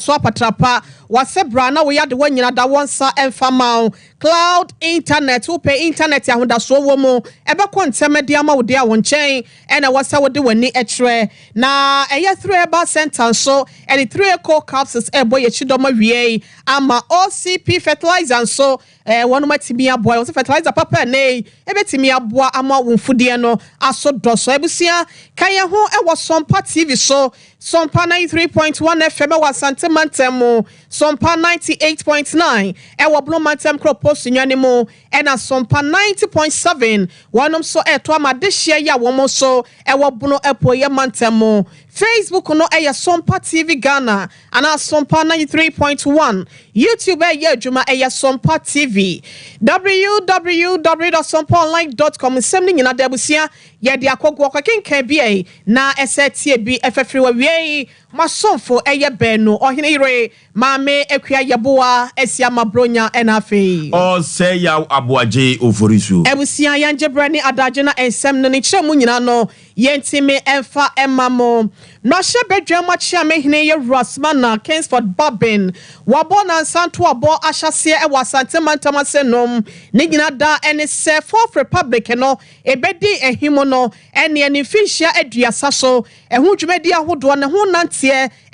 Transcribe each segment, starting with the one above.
So apatrapa wase bra na woyɛ ade wɔnyina da wɔn nsa mfa ma wo. Cloud internet, wopɛ internet ahodasoɔ wɔ mu, ɛbɛkɔ ntɛm de ama wo de a, wo nkyɛn ɛna ɛwɔ sɛ wode w'ani kyerɛ. Na ɛyɛ 3 Herbal Center nso ɛde 3 Eco capsules ɛbɔ yɛn akyi dɔm awie ama OCP fertilizer nso wɔn atumi aboa wɔn sɛ fertilizer papa ɛnɛ yi ɛbɛtumi aboa ama wɔn mfudeɛ no aso dɔ so. Abusua, ka yɛn ho ɛwɔ Sɔmpa TV so, Sɔmpa 93.1 FM ɛwɔ Asante mantam mu, Sɔmpa 98.9 ɛwɔ Bono mantam kuropɔ Sunyani mu, ɛna Sɔmpa 90.7 wɔnom nso ɛɛto ama adehyeɛ yi a wɔn nso ɛwɔ Bono Apuoyɛ mantam mu. Facebook no ɛyɛ Sɔmpa TV Ghana anaa Sɔmpa 93.1. YouTube ɛyɛ adwuma, ɛyɛ Sɔmpa TV, www.sompaonline.com. Nsɛm no nyinaa da abusua yɛde akɔgoɔ kɔkenkan bi yi na ɛsɛ tie bi ɛfɛfiri wɔ wie yi. Masomfo ɛyɛ bɛɛnu, ɔhene yere Maame Akua Yɛboa asi ama Bronya, ɛna afei Ɔsɛ Yaw Aboagye Oforisu. Abusua, yɛngye berɛ ne adagye na nsɛm no ne kyerɛ mu nyinaa no yɛntimi ɛmfa ɛma mo. Mmarahyɛ badwam akyeamehene yɛwura Smana Kingsford Babin wabɔ nansa ntoabɔ ahyɛseɛ ɛwɔ Asante mantam ase nom. Ne nyinaa da ɛne sɛ Fourth Republic no ɛbɛdi ahim no ɛneɛ ne mfinhyia 30 so ɛho dwumadi ahodoɔ ne ho nanteɛ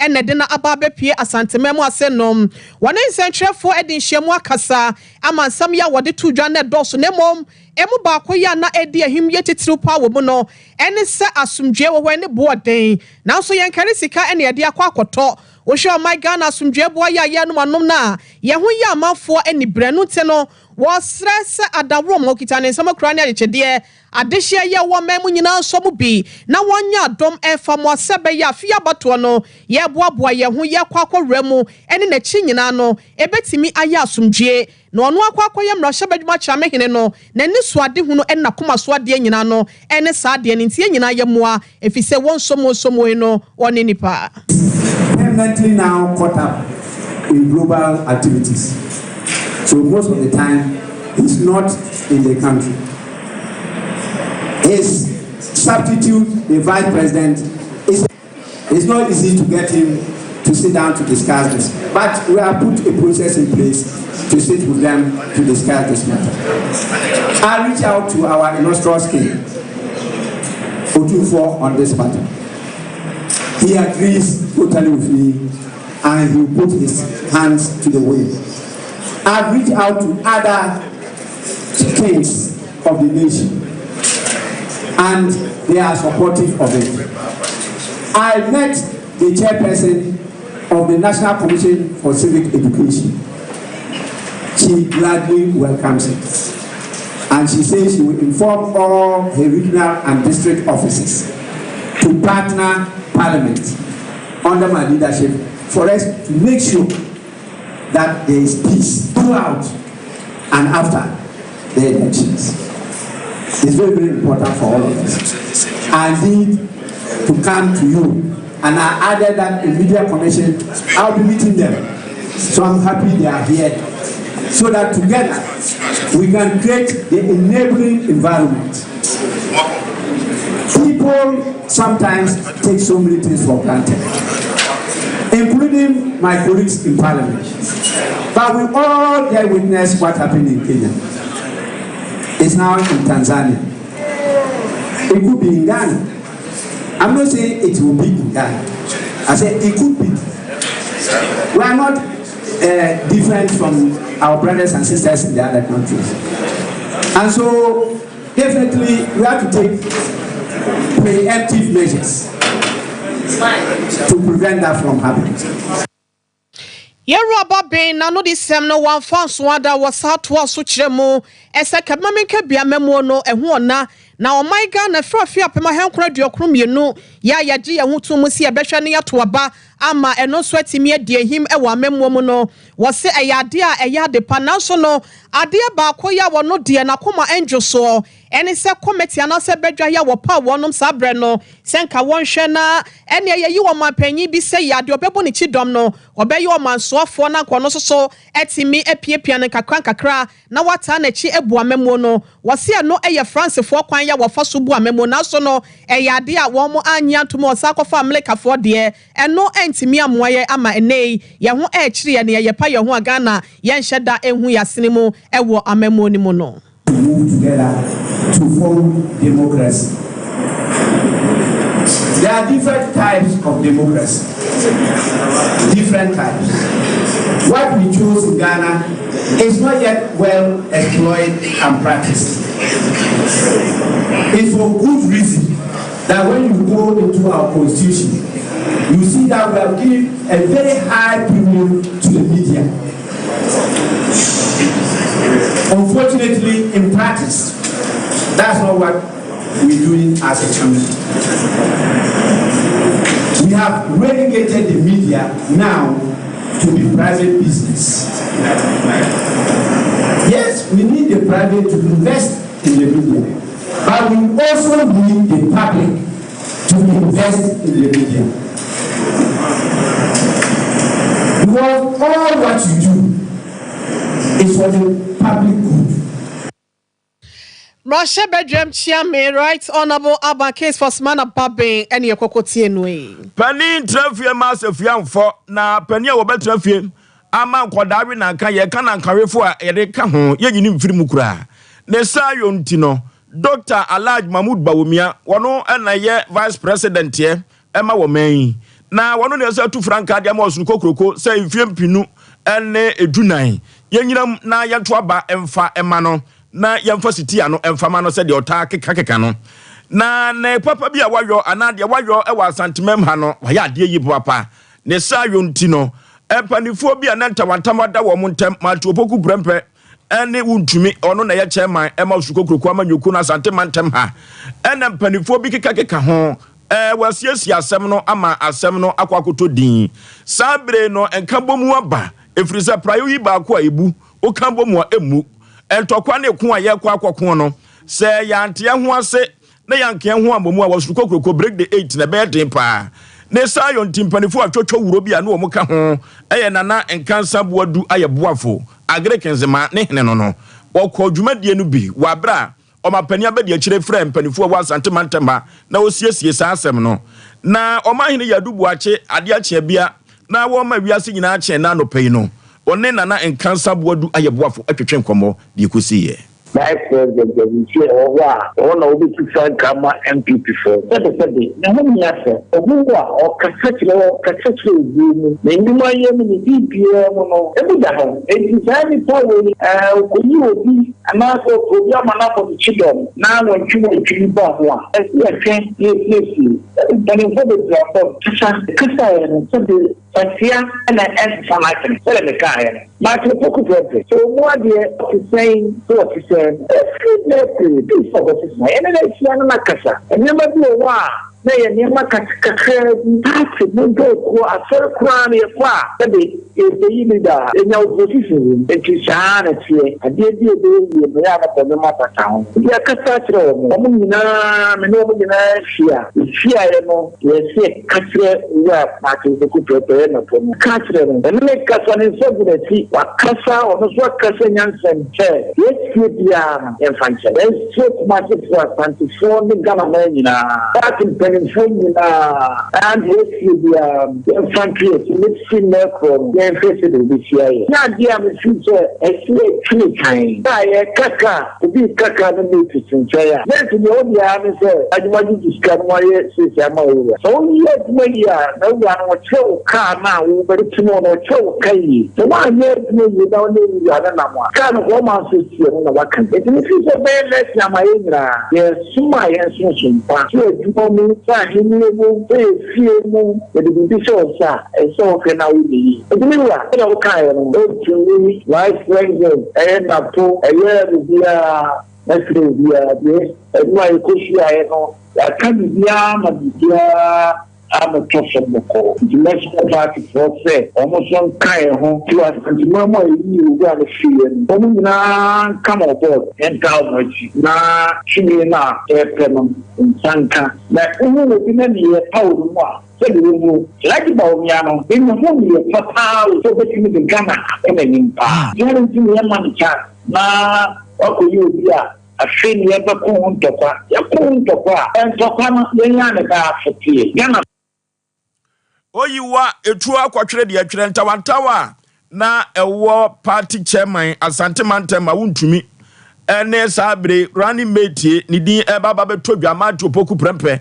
ɛna ɛde no aba abɛpie Asanteman mu ase nom. Wɔne nsɛntwerɛfoɔ ɛde nhyiamu akasa ama nsɛm yi a wɔde to dwa no ɛdɔɔso, na mmom emu baako yi a na ɛdi ahim yɛ titiriw paa wɔ mu no ɛne sɛ asomdwoe wɔ hɔ ne boɔden, nanso yɛnkari sika ɛne yɛde akɔ akɔtɔ. Wohwɛ ɔman Ghana asomdwoe boa yɛ a yɛnom anom no a yɛn ho yɛ amanfoɔ ani berɛ no nti no, wɔsrɛ sɛ adaworɔ ma okita ne nsɛm akura ne adekyɛdeɛ adehyeɛ yɛ wɔ man mu nyinaa nso mu bi na wɔnyɛ adɔm ɛfa mo asɛ bɛyɛ afe abatoɔ no yɛboaboa yɛn ho yɛkɔ akɔwura mu ɛne n'akyi nyinaa no ɛbɛtumi ayɛ asomdwie. Na ɔno akɔ akɔyɛ mmarahyɛbadwuma kyeamehene no, n'ani so ade hunu ɛne n'akoma so adeɛ nyinaa no ɛne saa adeɛ no nti yɛn nyinaa yɛ mmoa, ɛfiri sɛ wɔn nsom wɔn nsom wei no wɔne nipa. Permanently now caught up in global activities. So most of the time, he's not in the country. His substitute, the vice president, is it's not easy to get him to sit down to discuss this. But we have put a process in place to sit with them to discuss this matter. I reach out to our illustrious king, Otumfuo, on this matter. He agrees totally with me and he will put his hands to the wheel. I've reached out to other kings of the nation and they are supportive of it. I met the chairperson of the National Commission for Civic Education. She gladly welcomes it. And she says she will inform all her regional and district offices to partner Parliament under my leadership for us to make sure that there is peace throughout and after the elections. It's very, very important for all of us. I need to come to you. And I added that in media commission, I'll be meeting them. So I'm happy they are here. So that together we can create the enabling environment. People sometimes take so many things for granted, including my colleagues in Parliament. But we all bear witness what happened in Kenya. It's now in Tanzania. It could be in Ghana. I'm not saying it will be in Ghana. I said it could be. We are not different from our brothers and sisters in the other countries. And so, definitely, we have to take preemptive measures to prevent that from happening. Yɛwura Bagbin n'ano de sɛm no wamfa nso ada wɔ saa toa so kyerɛ mu ɛsɛ kabima menka bia mɛmuo no ɛho ɔna na ɔman Ghana firi afe 1992 yɛ a yɛgye yɛn ho to mu si yɛbɛhwɛ no yɛto aba ama ɛno nso atumi adi ahim wɔ amammuo mu no, wɔse ɛyɛ adeɛ a ɛyɛ ade pa. Nanso no adeɛ baako yi a wɔno deɛ n'akoma ndwo soɔ ɛne sɛ kɔmɛti anaasɛ bɛdwa yi a wɔpa wɔnom saa berɛ no sɛ nka wɔnhwɛ na ɛne yɛyi wɔn mampanyin bi sɛ yɛ adeɛ ɔbɛbɔ ne kyi dɔm no ɔbɛyɛ ɔmansoafoɔ na nkɔ no nso so ɛtumi apiapia no nkakra nkakra na wataa n'akyi abu amammuo no. Wɔse ɛno ɛyɛ Francefoɔ kwan yɛ wɔfa so bu amammuo, nanso no ɛyɛ adeɛ a wɔn anyɛ. annye antom a ɔsan kɔfaa Amerikafoɔ deɛ, ɛno antumi ammoa yɛn ama ɛnnɛ yi yɛn ho ɛrekyere yɛn na yɛyɛ pa yɛn ho a Ghana yɛnhyɛ da nhu yɛn asene mu wɔ amammuo no mu no. To move together to form democracy. There are different types of democracy. Different types. What we chose in Ghana is not yet well explored and practiced. It's for good reason that when you go into our constitution, you see that we have given a very high premium to the media. Unfortunately, in practice, that's not what we're doing as a country. We have relegated the media now to be private business. Yes, we need the private to invest in the media, but we also need the public to invest in the media. Because all what you do is for the public good. Mmarahyɛbadwam Kyeame Right Honourable Alban Kingsford Smana Baben ne yɛkɔkɔ tie no yi. Panin tena fie ma asafua mfɔ, na panin a wɔbɛtena fie ama nkwadaa we nanka, yɛka nankawefo a yɛde ka ho, yɛnyini mfiri mu koraa. Ne saa yɔ nti no, Dɔkta Alhaji Mahmood Bawumia, wɔno na ɛyɛ Vice President-eɛ ma wɔ man yi, na wɔno na ɛsɛ atu frankaa de ama ɔsono kokroko sɛ mfeɛ mpenu ne dunan yɛnyinam na yɛnto aba mfa ma no na yɛmfa sitia no mfa ma no sɛdeɛ ɔtaa keka keka no. Na ne papa bi a wayɔ anaa deɛ wayɔ wɔ Asantemam ha no, wayɛ adeɛ yie papapa. Ne saa yɔ nti no, mpanifoɔ bi a na ntawantawa da wɔn ntam, Matthew Opoku Prempeh ne Wontumi, ɔno na ɛyɛ chairman ma Osu Kokroko Amanyɔkuo no Asante mantam ha, ɛna mpanifoɔ bi keka keka ho. Wɔasiesie asɛm no ama asɛm no akɔ akɔtɔ din. Saa bere yi no, nkabom aba, ɛfiri sɛ praeɛ yi baako a ɛbu, woka bɔ mu a, ɛmmu. Ntɔkwa ne ko a yɛrekɔ akɔko no, sɛ yɛante yɛn ho ase na yɛanka yɛn ho ammɔ mu a, wɔsoro kokuroko, break the eight, na ɛbɛyɛ den paa. Ne saa yɔ nti, mpanimfoɔ a twɔtwɔ wuro bi a ne wɔn ka ho yɛ Nana Nkansa Boadu Ayɛ Boafo, Agric Nzema ne hene no no, wɔkɔɔ dwumadie no bi wɔ aberɛ a Ɔmapanin abadiakyire frɛɛ mpanimfoɔ a ɛwɔ Asante mantam ha na wɔsiesiee saa asɛm no. Na Ɔmanhene Yadu Boakye adeɛ akye abia na wɔrema wiase nyinaa akye ɛnnɛ anɔpa yi no, ɔne Nana Nkansah Boadu Ayɛboafo twetwe nkɔmmɔ deɛ ɛkɔsiiɛ. Vice President Abusuo a ɛwɔ hɔ a ɛhɔ na wobɛtu frankaa ama NPP foɔ. Sɛbesɛbe, ne ho nni asɛm. Ohu wo a, ɔkasa kyerɛ wo, ɔkasa kyerɛ obuo mu. Ne nnwuma yɛ mu, ne biribiara mu no, emu da hɔ. Enti saa nipa wei, ɔkɔyi obi Anaasɛ ɔpɛ obi ama no abɔ no kyidɔm na wantwi wantwi bi ba ho a, ɛsɛ yɛhwɛ na yɛsiesie. Mpanimfoɔ bebree abam kasa kasaeɛ no sɛbe kwasea na ɛnsesa n'adwene sɛdeɛ mekaeɛ no. Martin Opoku Prempeh, sɛ ɔmu adeɛ ɔte sɛn sɛ ɔte sɛn no, ɛfiri nnɛ pere bi sɛ ɔbɛsesa. Yɛne no ahyia no na kasa. Nneɛma bi wɔ hɔ a na ɛyɛ nneɛma kakraa bi, party mu mpɔkuo, asɔre koraa no yɛkɔ a, sɛbe yɛbɛyi leader a, yɛnya opposition wɔ mu. Enti saa ara na ɛteɛ, adeɛ bi a ɛbɛyɛ yie no, ɛyɛ a na bɔ nneɛma bata ho. Nti yɛakasa akyerɛ wɔn, wɔn nyinaa, me ne wɔn nyinaa ahyia. Yɛhyiaeɛ no, deɛ ɛsɛ yɛka kyerɛ Owura Martin Poku Prɛpɛɛ Nɔpɔ no, yɛka kyerɛ no. Yɛne no kasa, ne nsa gu n'akyi, wakasa, ɔno nso akasa nyansam sɛ, deɛ asie biara no, yɛmfa nkyɛ. Yɛsrɛ Kumasefoɔ, Asantefoɔ ne Ghanaman nyinaa, party mpanimfoɔ nyinaa, deɛ asie biara no, yɛmfa nto yɛn akyi na firi nnɛ rekorɔ no, yɛnhwɛ sɛdeɛ wɔbɛsi ayɛ. Nyɛ adeɛ a mefiri sɛ ɛsɛ yɛtwene kan. A yɛreka ka a, obi reka ka na mate te nkyɛn a, mate deɛ wo deɛ ara ne sɛ adwuma gyegye sika na wayɛ seesei ama wo wura. Sɛ woyɛ adwuma yie a, na wura no ɔkyerɛ wo kaa no a wobɛte mu no, ɔkyerɛ wo ka yie. Sɛ woanyɛ adwuma yie na wo ne wo wura no nam a, kaa no kɔ ɔma nso si ɛno na waka bi. Enti mefiri sɛ ɛbɛyɛ lesson ama yɛn nyinaa. Yɛsom a yɛnsom som pa, sɛ adwuma mu, sɛ ahennie mu, sɛ yɛ fie mu, yɛde biribi hyɛ wo nsa a, ɛsɛ sɛ wohwɛ na woyɛ no yie. Enti me wura, sɛdeɛ wokaeɛ no, ɔntumi, Vice President, ɛyɛ Napo, ɛyɛ obiara, mɛsrɛ obiara, deɛ adwuma a yɛkɔhyiaeɛ no, yɛaka biribiara ama biribiara abɛtɔ fam bɔkɔɔ. Nti mɛsrɛ partyfoɔ sɛ wɔn nso nka yɛn ho. Nti wɔ Asanteman mu a yɛyii owura no firiiɛ no, wɔn nyinaa nka mo board, yɛntaa wɔn akyi na tumi no a yɛrepɛ no nsa nka. Na wohu obi na nneyɛɛ pa wɔ ne mu a, sɛdeɛ wohu Alhaji Bawumia no, me mehu nneyɛɛ pa paa wɔ sɛ ɔbɛtumi de Ghana akɔ n'anim paa. Nti adɛn nti na yɛmma no chance na wakɔyi obi a. Afei na yɛbɛko ho ntɔkwa. Yɛko ho ntɔkwa a, ntɔkwa no yɛnya ne daa afeteɛ. Ghana. Oyi wa etuo akɔtwerɛ deɛ twerɛ ntawantawa a na ɛwɔ party chairman Asante mantam ma wontumi ɛne saa bere running mate ne din ɛba ba bɛtɔ dwa Matthew Opoku Prempeh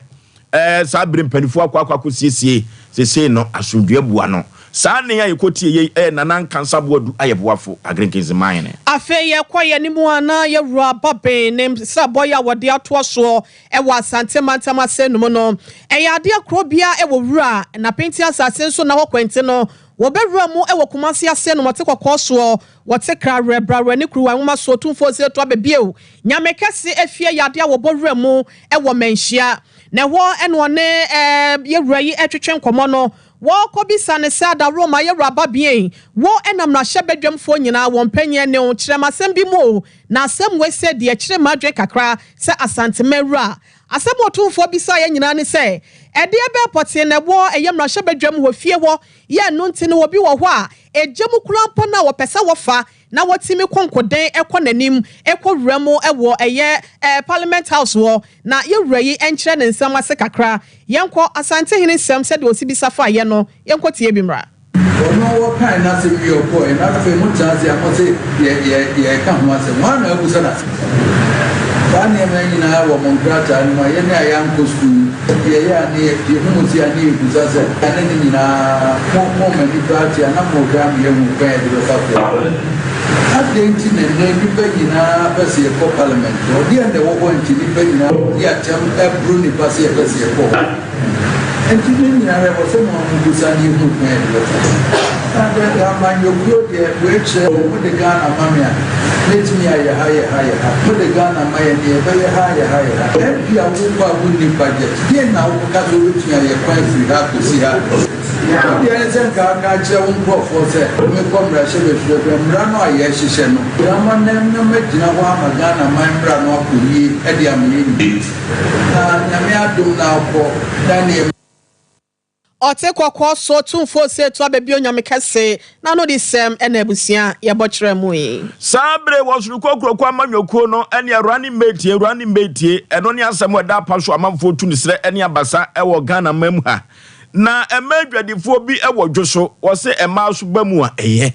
ɛɛ saa bere mpanimfoɔ akɔ akɔ akɔsiesie sesei no asomdwoe abua no. Saa nne a yɛkɔtie yei ɛyɛ Nana Nkansah Boadu Ayɛboafo Agrinkins Mine. Afei yɛkɔ yɛn anim a na yɛwura Baben ne nsrabɔ yi a wɔde atoa soɔ wɔ Asante mantam ase no mu no. Ɛyɛ adeɛ koro biara wɔ wura na penti asase nso na hɔ kwante no wɔbɛwura mu wɔ Kumasi ase no wɔte kɔkɔɔ soɔ wɔte krawerɛ brawerɛ ne kuruwa nwoma soɔ Tumfoɔ Osei Tuah Bebiew Nyame kɛse efie yɛ adeɛ a wɔbɔ wura mu wɔ Manhyia na ɛhɔ na ɔne yɛwura yi retwetwe nkɔmmɔ no. Wɔrekɔbisa no sɛ, Adaworoma, yɛwura Babien, wo na mmarahyɛbadwamfoɔ nyinaa wɔn panin ne wo, kyerɛ me asɛm bi mu o, na asɛm wei sɛ deɛ ɛkyere m'adwene kakra sɛ Asantema wura. Asɛm a Otumfoɔ bisaeɛ nyinaa ne sɛ, Ɛdeɛ bɛn pɔtee na ɛwɔ ɛyɛ mmarahyɛbadwam hɔ fie hɔ yɛ ɛno nti no obi wɔ hɔ a egya mu koraa mpo no a wɔpɛ sɛ wɔfa na wɔtumi kɔ nkoden kɔ n'anim kɔ wura mu wɔ ɛyɛ Parliament House hɔ na yɛ wura yi nkyerɛ ne nsɛm ase kakra. Yɛnkɔ Asantehene nsɛm sɛdeɛ ɔsi bisa faeɛ no, yɛnkɔ tie bi mmra. Ɔno wɔkae n'asɛm wie ɔkɔɔɛ na afei mo tena ase a mo se yɛ yɛ yɛreka ho asɛm. Hwan na abusa no asɛm? Saa nneɛma yi nyinaa wɔ mo nkrataa no mu a yɛne a yɛankɔ sukuu yi yɛyɛ a ne yɛhu mo se a ne yɛbusa sɛ a ne ne nyinaa mo mo ma nnipa ate a na mohwɛ ama yɛahu kwan a yɛde bɛfa so a. Adɛn nti na nnɛ nnipa nyinaa pɛ sɛ yɛkɔ parliament hɔ? Deɛn na ɛwɔ hɔ nti nnipa nyinaa di atɛm boro nnipa sɛ yɛpɛ sɛ yɛkɔ hɔ? Enti ne nyinaa ɛwɔ sɛ mo ara mobisa na yɛhunu kwan a yɛde bɛfa so. Na deɛ amanyɔkuo deɛ wei kyerɛ sɛ mode Ghana ma me a mɛtumi ayɛ ha yɛ ha yɛ ha, mode Ghana ma yɛn deɛ yɛbɛyɛ ha ayɛ ha yɛ ha. MP a wokɔ a wonni budget, deɛn na wokɔka sɛ wobɛtumi ayɛ kwan firi ha akɔsi ha? Wo deɛ ne sɛ nka aka akyerɛ wo nkurɔfoɔ sɛ mekɔ mmarahyɛbadwafie hwɛ mmara no a yɛrehyehyɛ no, na ma magyina hɔ ama Ghana man mmara no akɔ yie de ama yɛn nyinaa. Na Nyame adom na akɔ na nneɛma. Ɔte kɔkɔɔ so tumfoɔ Osetu abɛbue Onyame kɛse n'ano de sɛm ɛna abusua yɛbɔ kyerɛ mo yi. Saa bere wɔ Sorokɔ Kuroko amanyɔkuo no ne running mate running mate ɛno ne asɛm a ɛda apa so amanfoɔ tu ne serɛ ne abasa wɔ Ghana man mu ha. Na mmaa adwadifoɔ bi wɔ dwo so wɔse mmaa so ba mu a ɛyɛ.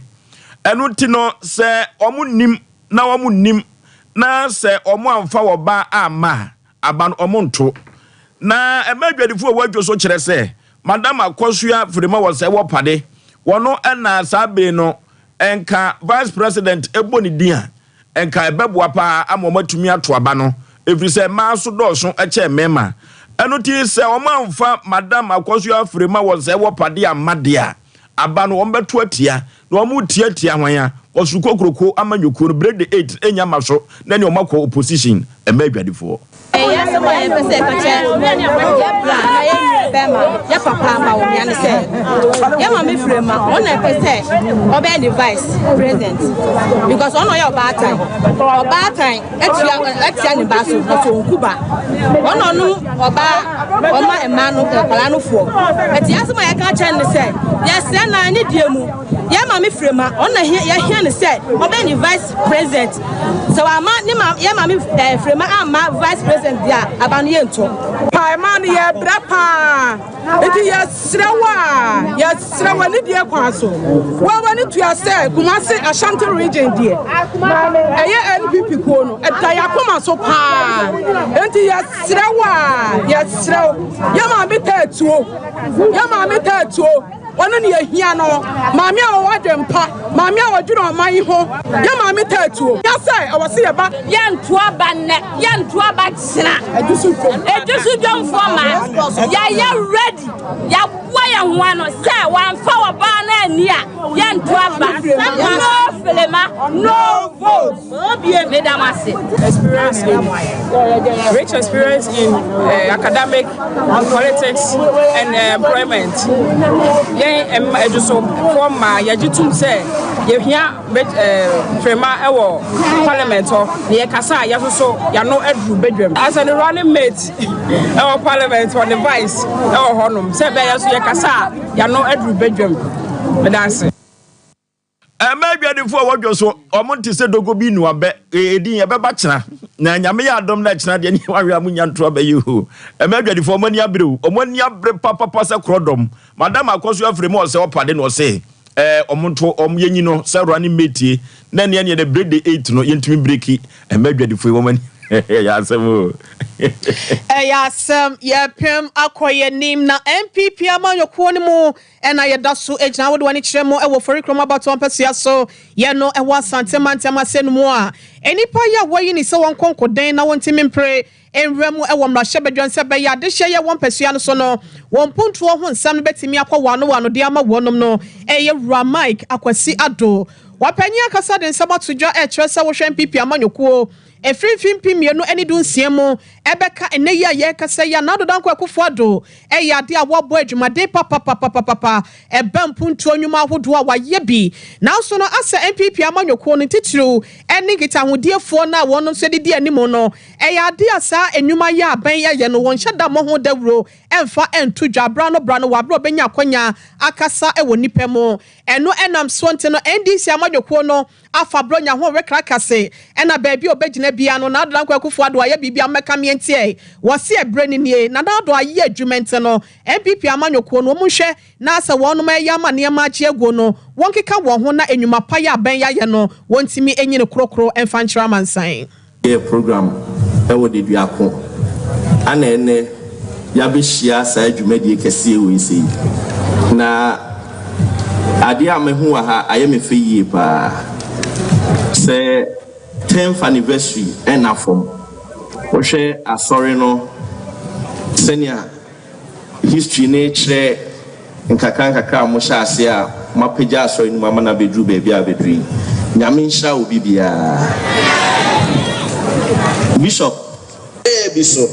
Ɛno nti no sɛ wɔn nnim na wɔn nnim na sɛ wɔn amfa wɔ ba amma a, aba no wɔn nto. Na ɛma adwadifo a wɔadwo so kyerɛ sɛ, Madam Akosua Frema wɔ sɛ wɔ pade, wɔno na saa bere no nka Vice President bɔ ne din a, nka ɛbɛboa paa ama wɔn atumi ato aba no, ɛfiri sɛ mmaa so dɔɔso kyɛn mmarima. Ɛno nti sɛ wɔn amfa Madam Akosua Frema wɔ sɛ wɔ pade amma deɛ a, Aba no wɔbɛto atia, na wɔretiatia hwan a? Ɔsoro kokroko amanyɔkuo no break the eight nya mma so na ɛne wɔn akɔ opposition mma adwadifoɔ. Ɛyɛ asɛm a yɛpɛ sɛ yɛka kyerɛ yɛ bra anaa yɛ nua bɛrima, yɛ papa ama wo nua ne sɛ, yɛ maame Frema, ɔno na ɛpɛ sɛ ɔbɛyɛ ne vice president because ɔno ɔyɛ ɔbaatan. Ɔbaatan atua atia ne ba so but ɔnku ba. Ɔno ɔno ɔbaa ɔma mmaa no nkwadaa no foɔ. Ɛti asɛm a yɛka kyerɛ no sɛ yɛsrɛ na ne deɛ mu yɛ maame Frema ɔno na yɛhia no sɛ ɔbɛyɛ ne vice president. Sɛ wama ne ma yɛ maame ɛɛ Frema amma vice president deɛ a aba no yɛntɔ. Paa ɛmaa no yɛbrɛ paa nti yɛsrɛ wo a yɛsrɛ wo anidie kwan so wo w'ani tua sɛ Kumasi Ashanti region deɛ ɛyɛ NPP kuo no ɛda yɛ akoma so paa nti yɛsrɛ wo a yɛsrɛ wo yɛ maame taa tuo yɛ maame taa tuo Ɔno ne yɛhia no. Maame a ɔwɔ adwempa, maame a ɔdwene ɔman yi ho, yɛ maame taa tuo. Hia sɛ ɛwɔ sɛ yɛba. Yɛnto aba nnɛ, yɛnto aba kyena. Edu so dwomfoɔ ma yɛayɛ ready, yɛaboa yɛn ho ano sɛ wɔamfa ɔbaa no anni a yɛnto aba. No Felema, no vote. Meda mo ase. Experience in rich experience in uh, academic, politics and uh, employment. Yɛn mma adwusofoɔ mmaa yɛgye tum sɛ yɛhia frema wɔ parliament hɔ na yɛkasa a yɛsoso yɛano aduru badwam. As a running mate ɛwɔ parliament hɔ ne vice ɛwɔ hɔnom sɛ ɛbɛyɛ so yɛkasa a yɛano aduru badwam. Meda ase. Ɛma adwadifoɔ a wɔdwo so, wɔn nte sɛ dogo bi nnuabɛ. Edin ɛbɛba kyena. Na Nyame yɛ adom na kyena deɛ ne wahwɛ a monya nto abɛ yi o. Ɛma adwadifoɔ wɔn ani abere o. Wɔn ani abere papapa sɛ korɔdɔm. Madam akɔso afiri mu ɔsɛ ɔpade na ɔse ɛɛ wɔn nto wɔn yɛnyi no sɛ running mate yi na ɛneɛ neɛ the break the eight no yɛntumi breki. Ɛma adwadifoɔ yi wɔn ani ɛyɛ asɛm o. Ɛyɛ asɛm, yɛrepem akɔ yɛn anim na NPP amanyɔkuo no mu Ɛna yɛda so gyina wode w'ani kyerɛ mo wɔ Forikrom abatoɔ mpasua so. Yɛ no wɔ Asante mantam ase no mu a, nnipa yi a wɔayi ni sɛ wɔnkɔ nkoden na wɔntumi mpere nwura mu wɔ mmarahyɛbadwam sɛ ɛbɛyɛ adehyeɛ yɛ wɔ mpasua no so no, wɔn mpuntuo ho nsɛm no bɛtumi akɔ wɔano wɔano de ama wɔnom no yɛ Wura Mike Akwasi Addo. Wapanyin akasa de nsɛm ato dwa ɛrekyerɛ sɛ wohwɛ NPP amanyɔkuo Ɛfiri mfe 2016 mu ɛbɛka ɛnnɛ yi a yɛrekasa yi a Nana Addo Dankwa Akufo Addo yɛ adeɛ a wabɔ adwumaden papapapapapa ɛba mpuntuo nnwuma ahodoɔ a wayɛ bi nanso no asɛ NPP amanyɔkuo no titiriw ne nkitahodiefoɔ no a wɔn nso didi anim no ɛyɛ adeɛ a saa nnwuma yi a abɛn yɛyɛ no wɔnhyɛ da mmɔ ho dawuro mfa nto dwa berɛ ano berɛ ano wɔ aberɛ a ɔbɛnya akwanya akasa wɔ nnipa mu. Ɛno ɛnam soɔ nti no NDC amanyɔkuo no afa Bronya ho rekra se ɛna baabi a ɔbɛgyina biara no Nana Addo Dankwa Akufo Addo ayɛ biribi a mmɛka meɛ ntiɛ wɔse ɛberɛ no nie Nana Addo ayɛ adwuma nti no NPP amanyɔkuo no wɔn nhwɛ na sɛ wɔnom ɛyɛ ama nneɛma agye aguo no wɔnkeka wɔn ho na nnwuma pa yɛ abɛn yayɛ no wɔntumi nyi no korokoro mfa nkyerɛ amansan. Yɛyɛ program wɔ Deduako ana ɛnɛ yɛabɛhyia saa dwumadie kɛseɛ wei sei. Na adeɛ a mahu wɔ ha ayɛ me fɛ yie paa. Sɛ 10th anniversary ɛnna fam. Wohwɛ asɔre no sɛnea History no kyerɛ nkakrankakra a mohyɛ aseɛ a moapagya asɔre no mu ama no abɛduru baabi a abɛduru yi. Nyame nhyira obi biara. Bishop. Ɛɛ bi so.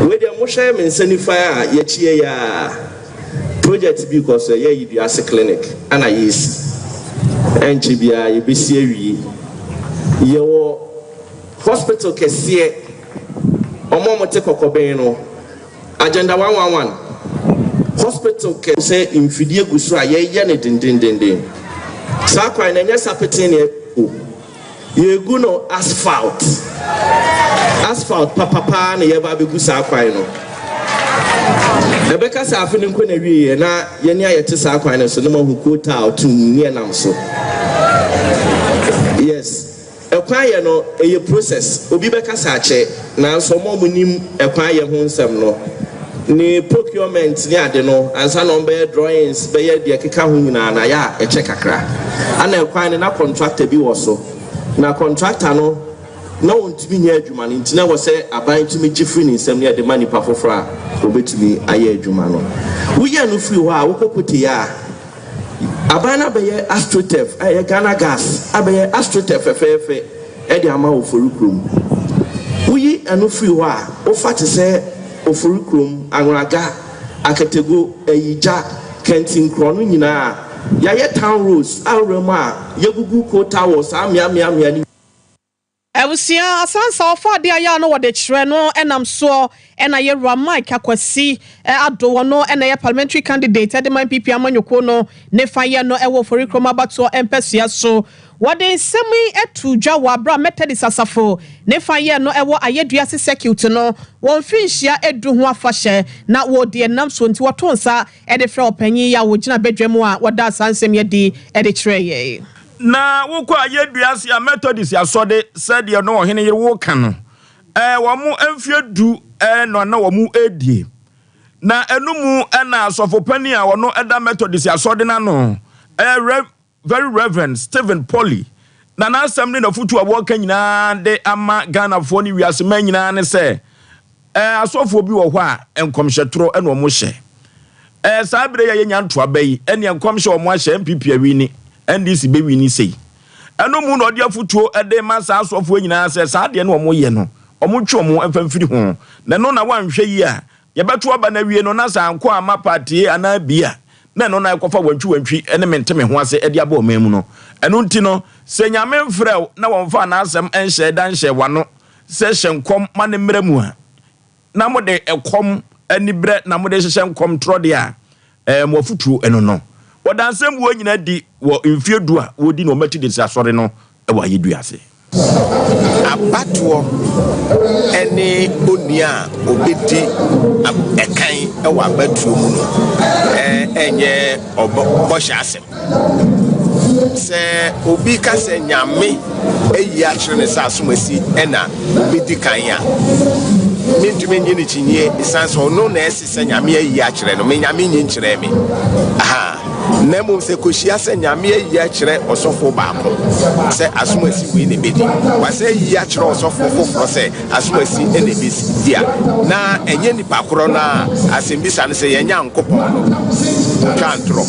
Wei deɛ mohwɛ me nsa nifa a yɛakyi yɛ yi ara, project bi rekɔ so, ɛyɛ Ayiduase clinic ɛna yɛresi. Ɛnkyɛ biara yɛbɛsi awie. Yɛwɔ hospital kɛseɛ. Wɔn a wɔte kɔkɔbɛn no, Agenda 111, Hospital kɛ. Sɛ mfidie gu so a, yɛyɛ no dendendenden. Saa kwan no, ɛnyɛ sapeten na yɛgu o. Yɛregu no asphalt. Asphalt papapaa na yɛreba abɛgu saa kwan no. Ɛbɛka sɛ afe no nkɔ n'awieeɛ na yɛne a yɛte saa kwan no so no moahu coal tar tumm ne ɛnam so. Yes. Ɛkwan yɛ no ɛyɛ process, obi bɛka sɛ akyɛ nanso wɔn a wɔnim ɛkwan yɛ ho nsɛm no, ne procurement ne ade no ansa na wɔbɛyɛ drawings bɛyɛ deɛ ɛkeka ho nyinaa no ayɛ a ɛkyɛ kakra. Ana ɛkwan no na contractor bi wɔ so, na contractor no na ɔntumi nyɛ adwuma no nti na ɛwɔ sɛ aban tumi gye firi ne nsam na yɛde ma nipa foforɔ a ɔbɛtumi ayɛ adwuma no. Woyɛ no firi hɔ a wokɔ Kotei a, Aban no abɛyɛ astroturf a ɛyɛ Ghana Gas abɛyɛ astroturf fɛfɛɛfɛ de ama Ofori kurom. Woyi ɛno firi hɔ a, wofa te sɛ Ofori kurom, Anwraga, Akatego, Ayigya, Kantinkorɔ no nyinaa a, yɛayɛ town roads a wowura mu a yɛagugu coal tar wɔ saa mmeammea no. Abusua asansa ɔfa adeɛ a yɛ a na wɔde kyerɛ no nam soɔ na yɛwura Mike Akwasi Addo ɔno na ɛyɛ parliamentary candidate de ma NPP amanyɔkuo no ne fa yɛ no wɔ Oforikrom abatoɔ mpasua so. Wɔde nsɛm yi too dwa wɔ aberɛ a Methodist asafo ne fa yɛ no wɔ Ayeduase Circuit no wɔn mfirinhyia du ho afahyɛ na wɔredi ɛnam soɔ nti wɔtoo nsa de frɛɛ ɔpanyin yi a ɔgyina badwa mu a wɔdaa saa nsɛm yi adi de kyerɛɛ yɛn. Na wokɔ ayɛdua ase a Methodist asɔde sɛdeɛ na ɔhene yere wo ka no, ɛɛ wɔn mfeɛ du na na wɔn redie. Na ɛno mu na asɔfo panin a ɔno da Methodist asɔde no ano, ɛyɛ Rev. Very Reverend Stephen Polly, na n'asɛm ne n'afutuo a wɔreka nyinaa de ama Ghanafoɔ ne wiase man nyinaa ne sɛ, Ɛɛ, asɔfoɔ bi wɔ hɔ a, nkɔmhyɛ torɔ na wɔhyɛ. Ɛɛ, saa berɛ yi a yɛnya ntoaba yi, ɛnneɛ nkɔmhyɛ a wɔahyɛ, NPP awini, NDC bɛwini sei. Ɛno mu na ɔde afotuo de rema saa asɔfoɔ nyinaa sɛ saa adeɛ no a wɔyɛ no, wɔntwe wɔn mfa mfiri ho. Na ɛno na wɔanhwɛ yie a, yɛbɛto aba no awie no na sɛ ankɔ amma party A anaa B a, na ɛno na ɛkɔfa wantwiwantwi ne mente-me-ho-ase de aba ɔman mu no. Ɛno nti no, sɛ Nyame mfrɛɛ wo na wɔmfaa n'asɛm nhyɛɛ da nhyɛɛ w'ano sɛ hyɛ nkɔm ma no mmra mu a, na mode ɛkɔm anibrɛ na mode hyehyɛ nkɔm torɔ deɛ a, ɛɛ, mo afotuo ɛno no. Wɔda nsɛmbuo nyinaa adi wɔ mfeɛ du a wɔdi no wɔ Methodist Asɔre no wɔ Ayedua ase. Abatoɔ ne onii a ɔbɛdi ɛkan wɔ abatoɔ mu no nyɛ bɔhyɛ asɛm. Sɛ obi ka sɛ Nyame ayi akyerɛ no sɛ asomasi na ɔbɛdi kan a, mentumi nnye no kyinnyie ɛsiane sɛ ɔno na ɛse sɛ Nyame ayi akyerɛ no, me Nyame nyi nkyerɛɛ me. Aha. Na mmom sɛ ɛkɔhyia sɛ Nyame ayi akyerɛ ɔsɔfoɔ baako sɛ asomasi wei na ɛbɛdi, wasan ayi akyerɛ ɔsɔfoɔ foforɔ sɛ asomasi na ɛbɛdi a, na ɛnyɛ nipa korɔ no a asɛmbisa no sɛ yɛn Nyankopɔn no twa ntorɔ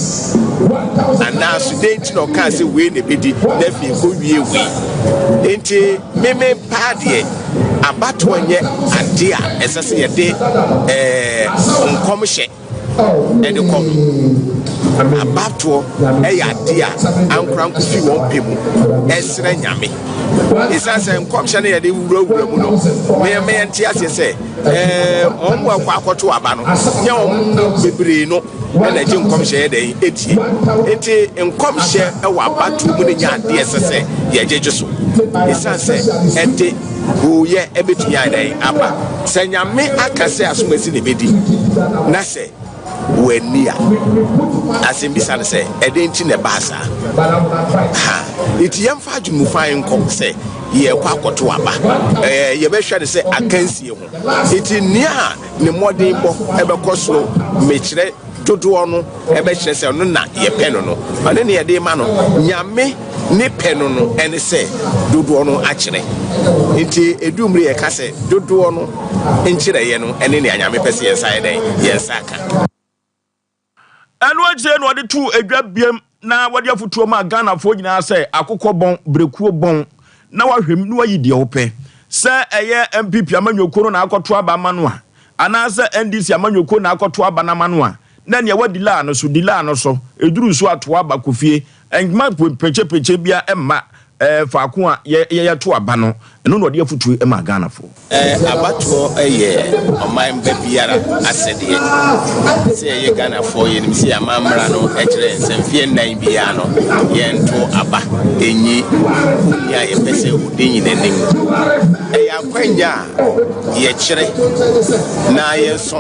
anaa so dɛn nti na ɔkaa sɛ wei na ɛbɛdi na afei ɛkɔwie wei. Enti meme paa deɛ abatoɔ nyɛ adeɛ a ɛsɛ sɛ yɛde eh, nkɔmhyɛ de kɔ ho. Abatoɔ yɛ adeɛ a ankoranko fi wɔn pɛ mu srɛ Nyame. Ɛsiane sɛ nkɔmhyɛ no yɛde wurawura mu no, meyɛ nte aseɛ sɛ wɔn mu akɔ akɔto aba no, nyɛ wɔn mu bebree no na ɛgye nkɔmhyɛ yɛ dɛn ɛtie. Nti nkɔmhyɛ wɔ abatoɔ mu no nyɛ adeɛ ɛsɛ sɛ yɛgyegye so. Ɛsiane sɛ ɛde Hooyɛ bɛtumi ayɛ dɛn aba? Sɛ Nyame aka sɛ asomasi na ɛbɛdi na sɛ wanni a, asɛmbisa no sɛ, ɛdɛn nti na ɛbaa saa? Ha, nti yɛmfa adwene mu fann nkɔ sɛ yɛrekɔ akɔto aba. Ɛɛ, yɛbɛhwɛ no sɛ akansie ho. Nti nea ne mmɔdenbɔ bɛkɔ soro, mekyerɛ dodoɔ no bɛkyerɛ sɛ ɔno na yɛpɛ no no, ɔno ne yɛde rema no. Nyame ne pɛ no no ne sɛ dodoɔ no akyerɛ. Nti ɛdu mmere yɛka sɛ dodoɔ no nkyerɛeɛ no ne nea Nyame pɛ sɛ yɛn nsa yɛ dɛn? Yɛn nsa ka. Ɛno akyire na ɔde too dwa biam na wɔde afotuo maa Ghanafoɔ nyinaa sɛ akokɔ bɔn, berekuo bɔn na wahwɛ mu na wayi deɛ wopɛ. Sɛ ɛyɛ NPP amanyɔkuo no na akɔto aba ama no a, anaasɛ NDC amanyɔkuo na akɔto aba no ama no a, na nea wadi laa no so, di laa no so. Ɛduru so a, to aba kɔ fie. Mma pɛkyɛpɛkyɛ biara mma faako a yɛto aba no. Ɛno na ɔde afotuo maa Ghanafoɔ. Abatoɔ yɛ ɔman ba biara asɛdeɛ. Sɛ yɛyɛ Ghanafoɔ yɛnim sɛ yɛn amammra no kyerɛ yɛn sɛ mfeɛ nnan biara no yɛnto aba nyi onii a yɛpɛ sɛ ɔdi yɛn anim. Ɛyɛ akwanya a yɛkyerɛ na yɛsɔ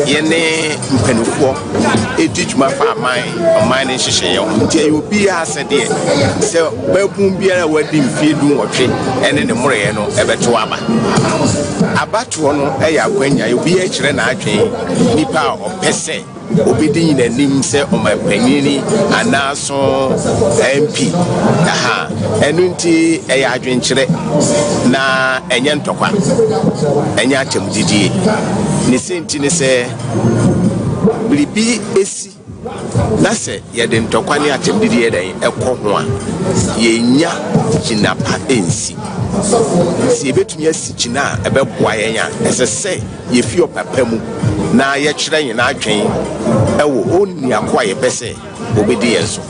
yɛne mpanimfoɔ di dwuma fa aman ɔman no nhyehyɛeɛ ho. Nti ɛyɛ obiara asɛdeɛ sɛ Ɔbaabun biara a wadi mfeɛ dunwɔtwe ne ne mmoroeɛ no bɛto aba. Abatoɔ no yɛ akwanya, obiara kyerɛ n'adwene, nipa a ɔpɛ sɛ ɔbɛdi nyinanim sɛ ɔmanpanyin anaaso MP. Aha, ɛno nti ɛyɛ adwenkyerɛ na ɛnyɛ ntɔkwa, ɛnyɛ atɛmdidie. Ne sɛnti ne sɛ biribi si Na sɛ yɛde ntɔkwa ne atɛmdidi yɛ dɛn kɔ ho a, yennya gyina pa nsi. Sɛ yebetumi asi gyina a ɛbɛboa yɛn a, ɛsɛ sɛ yefi ɔpɛ pa mu na yɛkyerɛ yɛn adwene wɔ onua ko a yɛpɛ sɛ obedi yɛn so.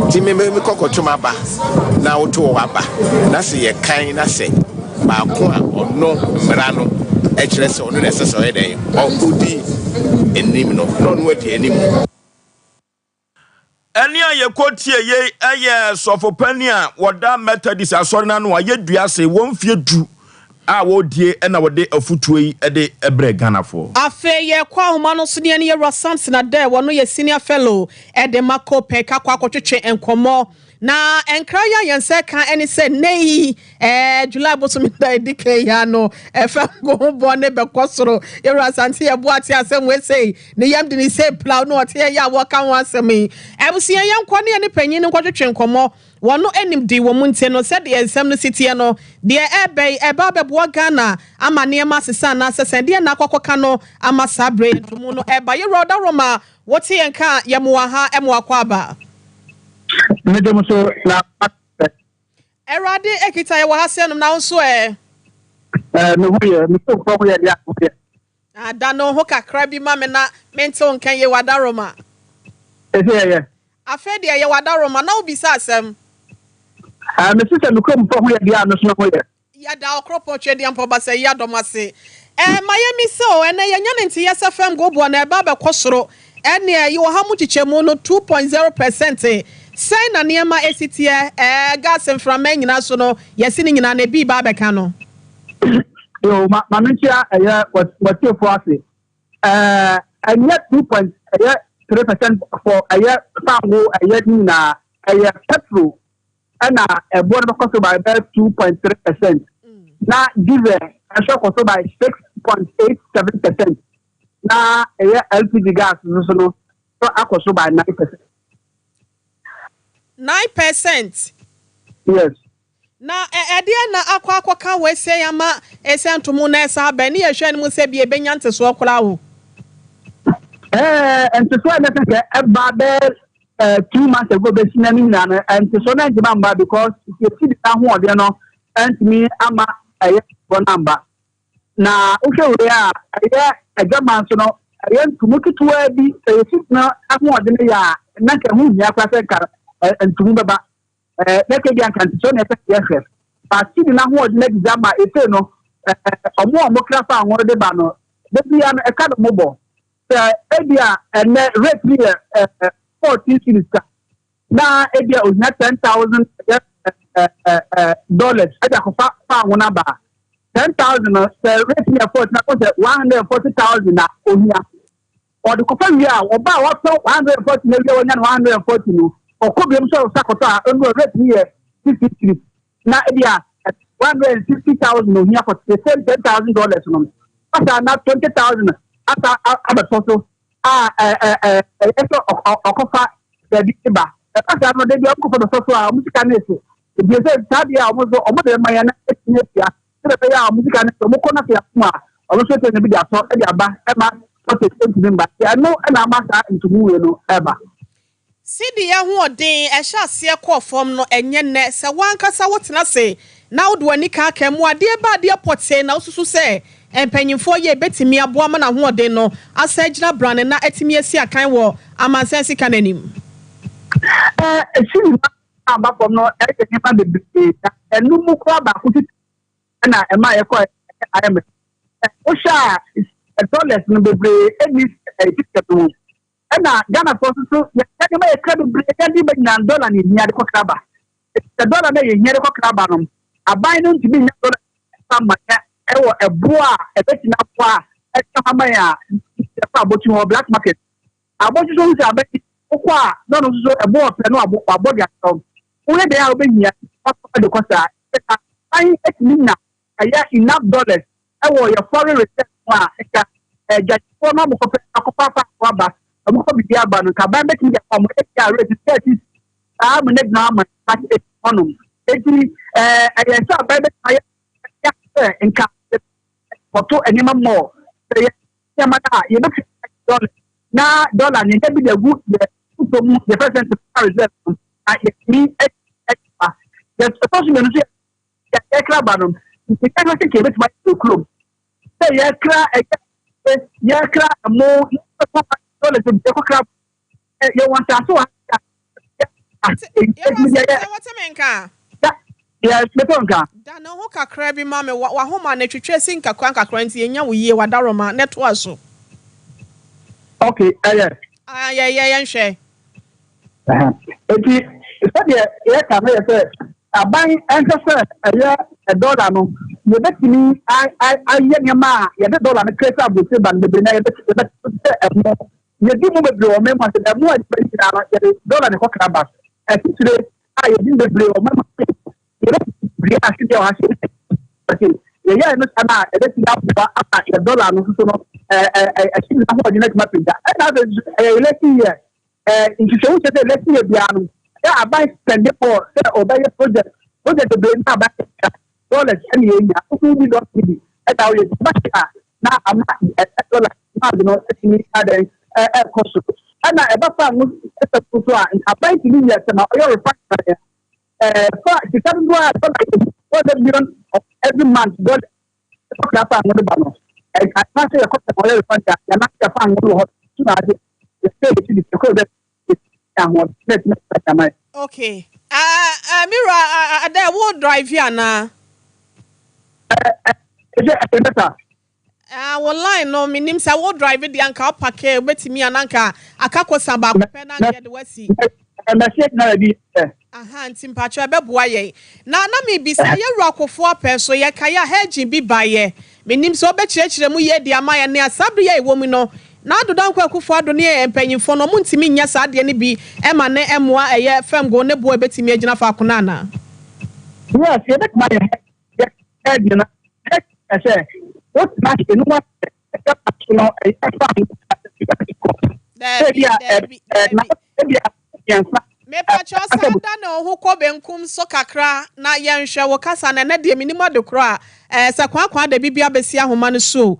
Nti me mekɔ kɔto m'aba na woto w'aba, na sɛ yɛkan na sɛ baako a ɔno mmara no kyerɛ sɛ ɔno na ɛsɛ sɛ ɔyɛ dɛn, ɔdi anim no, na ɔno adi anim. Ɛnne a yɛkɔtie yei yɛ sɔfo panin a wɔda Methodist Asɔre no ano a yɛdua ase wɔ mfeɛ du a wɔredie na wɔde afutuo yi de brɛ Ghanafoɔ. Afei yɛkɔ ahoma no so ne yɛne Yɛwura Samson Adair, wɔno yɛ Senior Fellow de ma COPEC akɔ akɔtwetwe nkɔmmɔ. Na nkra yi a yɛn nsa reka ne sɛ nnɛ yi, eh, July bosome da edi kan yi ano, ɛfɛ ngo ho bɔ ne bɛkɔ soro. Yɛwura Asante yɛ boa te asɛm wei sei, ne yam de ne sei plaw na ɔte yɛ a wɔka ho asɛm yi. Abusua yɛn nkɔ ne yɛne panyin no nkɔtwetwe nkɔmmɔ. Wɔn no anim di wɔn nti no sɛdeɛ nsɛm no si teɛ no, deɛ ɛreba yi ɛreba abɛboa Ghana ama nneɛma asesa anaasɛ sɛn deɛ na akɔ akɔka no ama saa berɛ yi ntomu no ɛreba. Yɛwura Ɔdaroma, wote yɛn ka a, yɛmoa ha, ɛmoa kɔ aba. Mede mo so na Awurade ekita yɛ wɔ ha sɛ nom na wo nso ɛ. Ɛɛ me ho yɛ me so ho yɛ deɛ ho yɛ. Ah da no ho kakra bi ma me na mente wo nka yie wadaroma. Ɛsɛ yɛ yɛ. Afei deɛ yɛ wadaroma na wo bisa asɛm. Ɛɛ me sisɛ me kurom fo ho yɛ deɛ a me so ho yɛ. Yɛda Ɔkoropɔn Tweaduampɔn Basayi Adɔm ase. Ɛɛ ma yɛmmisa o, ɛnnɛ yɛanya ne nteyɛ sɛ fam goboɔ na ɛreba abɛkɔ soro. Ɛnneɛ yi ɔha mu kyekyɛmu no 2.0 percent. Sɛn na nneɛma esi teɛ? Ɛɛ gas mframa nyinaa so no, yɛsi ne nyinaa na ebi ba abɛka no. Yo, ma ma menkyia ɛyɛ wɔtiefo ase. Ɛnyɛ two point ɛyɛ 3% for ɛyɛ fango ɛyɛ ne nyinaa, ɛyɛ petrol ɛna ɛboɔ no bɛkɔ so by bɛyɛ 2.3%, na diesel ɛnso kɔ so by 6.87%, na ɛyɛ LPG gas nso so no so akɔ so by 9%. 9%? Yes. Na ɛdeɛ na akɔ akɔka wɔ ese ama ese ntomo na ɛsa abɛn ne yɛhwɛ no mu sɛ bi ebenya ntesoɔ koraa o. Ntesoɔ a ɛbɛsɛ sɛ ɛba bɛɛ 2 months ago bɛsi na ne nyinaa no, ntesoɔ no ntumi amba because yɛsi de ahoɔden no ntumi ama ɛyɛ bɔ no amba. Na wohwɛ wei a, ɛyɛ adwama nso no, ɛyɛ ntomu ketewa bi. Sɛ yɛsi no ahoɔden no yɛ a, na nka ɛho hia koraa sɛ nka ntomu bɛba na nka bi anka ntesoɔ na ɛsɛ sɛ yɛhwɛ baasi de n'ahoɔden adidi ama efe no. Ɔmo a ɔmo kra fa ahoɔ de ba no beebi a no ɛka no mo bɔ sɛ ebi a ɛnɛ rate bi yɛ 14 cedis ka na ebi a ohia 10,000 ɛyɛ ɛɛ ɛɛ dollars ɛde akɔfa fa ahoɔ n'aba, 10,000 no, sɛ rate yɛ 14 akɔ sɛ 140,000 na ohia ɔde kɔfa wie a, ɔba a wɔtɔ 140 na wie a wɔnya no 140 no, ɔkɔ biom sɛ ɔsa kɔtɔ a, ɛnu rate no yɛ 63, na ebi a 160,000 ohia for the same $10,000 no asa na 20,000 asa abɛtɔ so a ɛ ɛ ɛ ɛyɛ sɛ ɔkɔfa baabi ba. Ɛka saa no de bi ɔmo kɔfa bɛtɔ so a, ɔmo sika no esi ebi sɛ saa deɛ a ɔmo nso ɔmo de ma yɛn na etumi etua sɛ ɛbɛyɛ a ɔmo sika no esi ɔmo kɔ na se asom a, ɔmo nso etua bi de atɔ ɛde aba ɛma shortage ntumi mba. Ɛno ɛna ama saa ntomu wei no ɛba. Sidi ahoɔden ɛhyɛ aseɛ kɔɔ fam no, ɛnyɛ nnɛ. Sɛ wankasa wotena ase na wode w'ani kaaka mu adeɛ ba adeɛ pɔtee na wosusu sɛ mpanyinfoɔ yɛ ebɛtumi aboa ma n'ahoɔden no asa gyina brane na atumi asi akan wɔ amansan sika n'anim. Sidi no aba fam no, ɛyɛ nneɛma bebree na ɛno mu koraa baako titi ɛna ɛma yɛkɔ IMF. Wohyɛ a, dollars no bebree ɛni system no mu, ɛna Ghanafoɔ nso so yɛ nneɛma yɛkra bebree, yɛde bɛ nyinaa dollar na ehia de kɔkra ba. Sɛ dollar na yɛhia de kɔkra ba no, aban no ntumi nya dollar ɛfa ma yɛ ɛwɔ ɛboɔ a ɛbɛtumi aboa a ɛka ama yɛ a, yɛfa abɔkyi hɔ, black market abɔkyi so sɛ abɛn wokɔ a, na ɔno nso so ɛboɔ ɔpɛ no abɔ abɔ de atɔ woyɛ deɛ a wobɛhia wakɔ de kɔ saa. Aban etumi nya ɛyɛ enough dollars ɛwɔ yɛ foreign reserve mu a, ɛka ɛdwafoɔ no amokɔpɛ akɔfa afa aba, ɔmokɔ bibi aba no, nka aban bɛtumi de ɔmo eti a rate 30 saa mo ne gyina ama ati hɔnom. Eti ɛyɛ sɛ aban bɛtumi ayɛ sɛ nka wɔto nneɛma mɔɔ sɛ yɛ nneɛma no a yɛbɛtumi dollar na dollar ne nka bi de agu yɛ foto mu, yɛ president reserve no, na yɛtumi ɛti yɛ. Ɛtɔ so mmienu nso, yɛ yɛkra ba no nti yɛhwɛ sɛ yɛbɛtumi ayɛ kurom sɛ yɛkra ɛyɛ yɛkra ɛmo yɛkɔ dollars yɛkɔkra yɛwɔ nsaase wɔ ha. Wɔte me nka? Yes, mɛtɔ nka. Da ne ho kakra bi ma me. Wahoma na twitwa si nkakra nkakra nti yɛnya wo yie wadaroma ne toa so. Okay, ɛyɛ. Yɛ yɛ yɛnhwɛ. Eti sɛdeɛ yɛka no yɛ sɛ aban ɛnhwɛ sɛ ɛyɛ dɔla no yɛbɛtumi ayɛ nneɛma a yɛde dɔla no kere sɛ aburokyire ba no bebree, na yɛbɛtumi sɛ ɛmo yɛdi mu bebree wɔ mɛmu ase. Ɛmo a yɛbɛ nyinaa no, yɛde dɔla ne kɔkra ba. Ɛtitire a yɛdi mu bebree wɔ mɛmu ase, yɛbɛtumi dua ahwedeɛ wɔ ha se yɛyɛ no saa na yɛbɛtumi aboa ama yɛ dɔla no soso no ɛɛ ɛɛ ɛsi n'ahoɔden no atumi apagya. Ɛna afei nso ɛyɛ election year. Nhwehwɛmu kyerɛ sɛ election year biara no, sɛ aban spend for sɛ ɔbɛyɛ project bebree na aban yɛ dollars ɛna yɛnya woso bi dollar bi ɛna ɔyɛ ba a na ama dollar demand no atumi adan ɛkɔ so. Ɛna ɛba fa no ɛsɛ so a, aban tumi yɛ sɛ ma ɔyɛ refinery fa sika dodoɔ a dollar yɛ 400 million of every month dollar ɛkɔkora fa ngo de ba no, ɛka sɛ yɛkɔ sɛ ɔyɛ refinery a yɛna yɛfa ngo no wɔ hɔ so na ade yɛsɛ yɛsi de yɛkɔ bɛ ahoɔden na ɛtumi ɛsɛ. Okay, mira adɛ wo drive anaa? Ɛsɛ ɛsɛ bɛta. Ah, wo line no, menim sɛ wo drive deɛ anka wo parke wobɛtumi a na anka aka kosa baako pɛ na anka yɛde wo asi. Mɛsi agyina baabi ɛ. Aha, nti mpakyɛ ɛbɛboa yɛn. Na na mebisa, yɛwura Kofoɔ apɛ so, yɛkae a hedging bi baeɛ. Menim sɛ wobɛkyerɛkyerɛ mu yie de ama yɛn. Nea saa bere yi a yɛwɔ mu no, na Addo Dankwa Akufo Addo ne mpanyimfoɔ no, wɔntumi nyɛ saa adeɛ no bi ma ne mmoa ɛyɛ fam go ne boɔ a ɛbɛtumi agyina faako no anaa? Yes, yɛbɛtumi ayɛ hedging no. Hedging kyerɛ sɛ wotena ase na woahwɛ sɛ so no ɛyɛ fam kɔ. Daabi, daabi, daabi. Ebia mmiɛnsa. Mepakyɛw san dane wo ho kɔ benkum so kakra na yɛnhwɛ wo kasa no. Ɛnɛ deɛ mennim ade korɔ a ɛɛ sɛ kwaakwaadabi bi abɛsi ahoma no so o.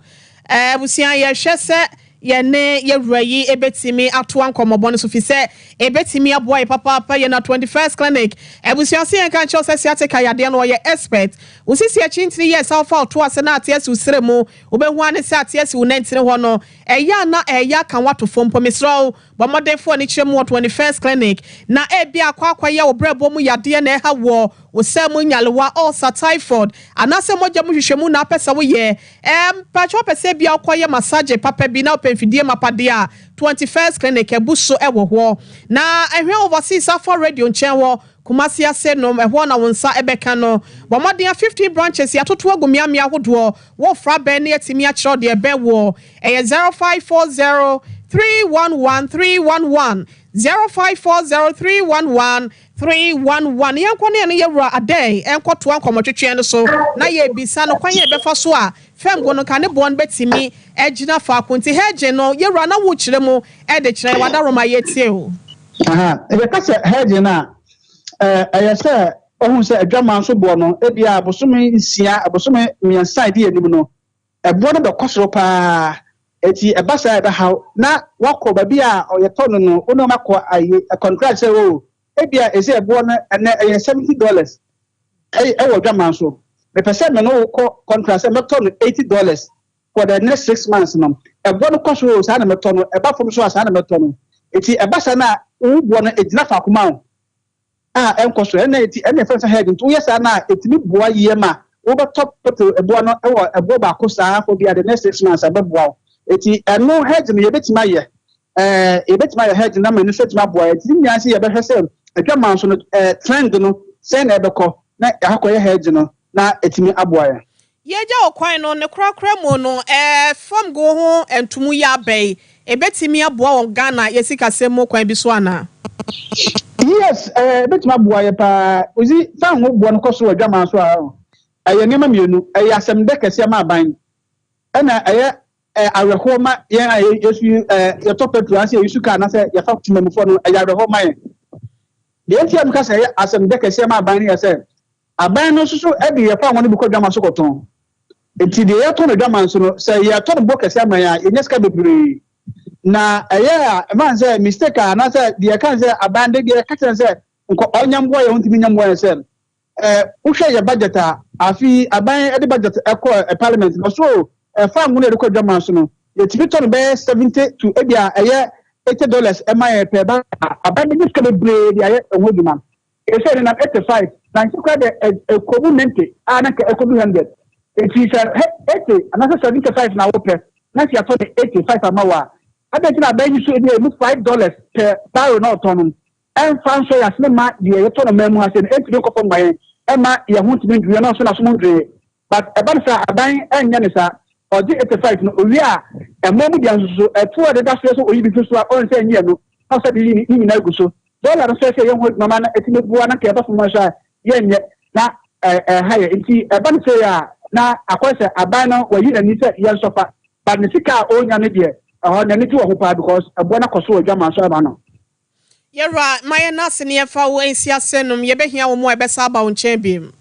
Ɛɛ abusua yɛhwɛ sɛ yɛne yɛwura yi ɛbɛtumi atoa nkɔmmɔbɔ no so fi sɛ ɛbɛtumi aboa yɛ papaapa. Yɛn na 21st Clinic abusua se yɛnka nkyerɛ wo sɛ sciatica yadeɛ no ɔyɛ expert. Wo sisi akyi ntini yɛ sɛ wofa wo to ase na ate asi wo serɛ mu, wobɛhu ara ne sɛ ate asi wo nantini hɔ no ɛyɛ a na ɛyɛ aka wo ato fam mpo. Mesrɛ wo Bɔ mmɔden fa w'ani kyerɛ mu wɔ 21st Clinic na ebia akɔ akɔyɛ wo brɛboɔ mu yadeɛ na ɛha woɔ, wo sɛɛ mu nyarewa, ulcer, typhoid, anaasɛ mogya mu nhwehwɛmu na wopɛ sɛ woyɛ. Ɛɛ, mpakyɛ wopɛ sɛ ebia wokɔyɛ massage papa bi na wopɛ mfidie mapa deɛ a, 21st Clinic abu so wɔ hɔ. Na ɛhwɛ Overseas Afa Radio nkyɛn hɔ, Kumasi ase nom, ɛhɔ na wo nsa bɛka no. Bɔ mmɔden a 15 branches yɛatoto agu mmeammea ahodoɔ, wofra bɛn na yɛatumi akyerɛ wo deɛ ɛbɛn woɔ. Ɛyɛ 0540 311 311, 0540 311 311. Yɛnkɔ ne yɛne Yɛwura Adɛn nkɔtoa nkɔmmɔtwetweɛ no so na yɛrebisa no kwan a yɛbɛfa so a fam go no nka ne boɔ no bɛtumi agyina faako. Nti hedging no, Yɛwura, na worekyerɛ mu de kyerɛ yɛn, w'adaworoma yɛtie o. Aha, yɛka sɛ hedging no a, ɛyɛ sɛ ɔhu sɛ adwaman so boɔ no, ebia bosome nsia, bosome mmiɛnsa a ɛdi anim no, ɛboɔ no bɛkɔ soro paa. Eti ɛba saa a ɛbɛhaw na wakɔ baabi a ɔyɛtɔ no no, wo ne wɔn akɔ ayi contract sɛ o, ebia ɛsɛ ɛboɔ no ɛnɛ ɛyɛ $70 ɛwɔ dwaman so. Mepɛ sɛ me ne wo kɔ contract sɛ mɛtɔ no $80 for the next 6 months no. Ɛboɔ no kɔ soro o, saa na mɛtɔ no, ɛba fam so a, saa na mɛtɔ no. Eti ɛba saa na wo boɔ no egyina faako ma wo a ɛnkɔ so. Ɛna eti ɛna ɛfɛn sɛ hedge. Nti woyɛ saa na etumi boa yie ma wobɛtɔ petrol ɛboɔ no ɛwɔ ɛboɔ baako saa for bi a the next 6 months ɛbɛboa wo. Eti ɛno hedge no yɛbɛtumi ayɛ hedge na ma ɛno nso etumi aboa yɛ. Nti ne nyinaa sɛ yɛbɛhwɛ sɛ adwaman so no trend no sɛn na ɛbɛkɔ na yɛakɔyɛ hedge no na etumi aboa yɛn. Yɛgya ɔkwan no ne korakora mu no, fam go ho ntomu yɛ abɛn ebɛtumi aboa wɔn Ghana yɛsi kasɛm mu kwan bi so anaa? Yes, ebɛtumi aboa yɛ paa. Ozi fan ho boɔ no kɔ so wɔ adwaman so a, ɛyɛ nneɛma mmienu. Ɛyɛ asɛmdɛ kɛseɛ ma aban, ɛna ɛyɛ awerɛhoɔ ma yɛn a yɛsu yɛtɔ petrol ase, yɛsu kaa anaasɛ yɛfa temamufoɔ no. Ɛyɛ awerɛhoɔ ma yɛn. Deɛ nti a meka sɛ ɛyɛ asɛmdɛ kɛseɛ ma aban no yɛ sɛ aban no nso so de yɛfa wɔn no bi kɔ dwama so kɔtɔn. Nti deɛ yɛtɔ no dwama nso no, sɛ yɛtɔ no bɔ kɛseɛ ama yɛn a, yɛnya sika bebree. Na ɛyɛ a ɛma sɛ mistake a anaasɛ deɛ ɛka sɛ aban de deɛ ɛka kyerɛ sɛ nkɔ ɔnya mboa yɛn ho ntumi nya mboa yɛn sɛ wohwɛ yɛ budget a, afi aban de budget ɛkɔ parliament na so ɛfa ngo no yɛde kɔ dwama so no, yɛtumi tɔ no bɛyɛ 70 to ebi a ɛyɛ $80 ɛma yɛn pɛ ba, aban de sika bebree de ayɛ ɛho adwuma. Ɛsɛ nenam 85 na nkyɛ koraa de ɛkɔmu 90 a na nka ɛkɔdu 100. Eti sɛ 80 anaasɛ 75 na wopɛ na sɛ yɛatɔ no 85 ama wo a, adɛn nti na aban yi so ebi a emu $5 per barrel na ɔtɔn no ɛmfa nso yɛ asene ma deɛ yɛtɔ no man mu ase no ɛntumi nkɔfɔ mma yɛn, ɛma yɛn ho ntumi ndwiri yɛn nso n'asom ndwiri? But ɛba no saa, aban ɛnyɛ ne saa. Ɔgye 85 no owie a, ɛmo mu deɛ nso so ɛto a ɛdeda so yɛ sɛ oyi bi fi so a ɔnsɛ nyɛ no na ɔsɛ de yi ne nyinaa gu so. Dɔla no nso ɛsɛ yɛn ho adwuma ma na ɛtumi boa na nka ɛba fam nso a yɛnyɛ na ɛha yɛ. Nti ɛba no sɛ yɛ a na akɔyɛ sɛ aban no wɔyi n'ani sɛ yɛn sɔfa, but ne sika a ɔnya no deɛ, ɛhɔ n'ani gye wɔ ho paa because ɛboɔ no akɔ so wɔ adwama so ama no. Yɛwura, ma yɛn ase ne yɛmfa wo nsi ase nom. Yɛbɛhia wo mu a ɛbɛsa aba wo nkyɛn biem.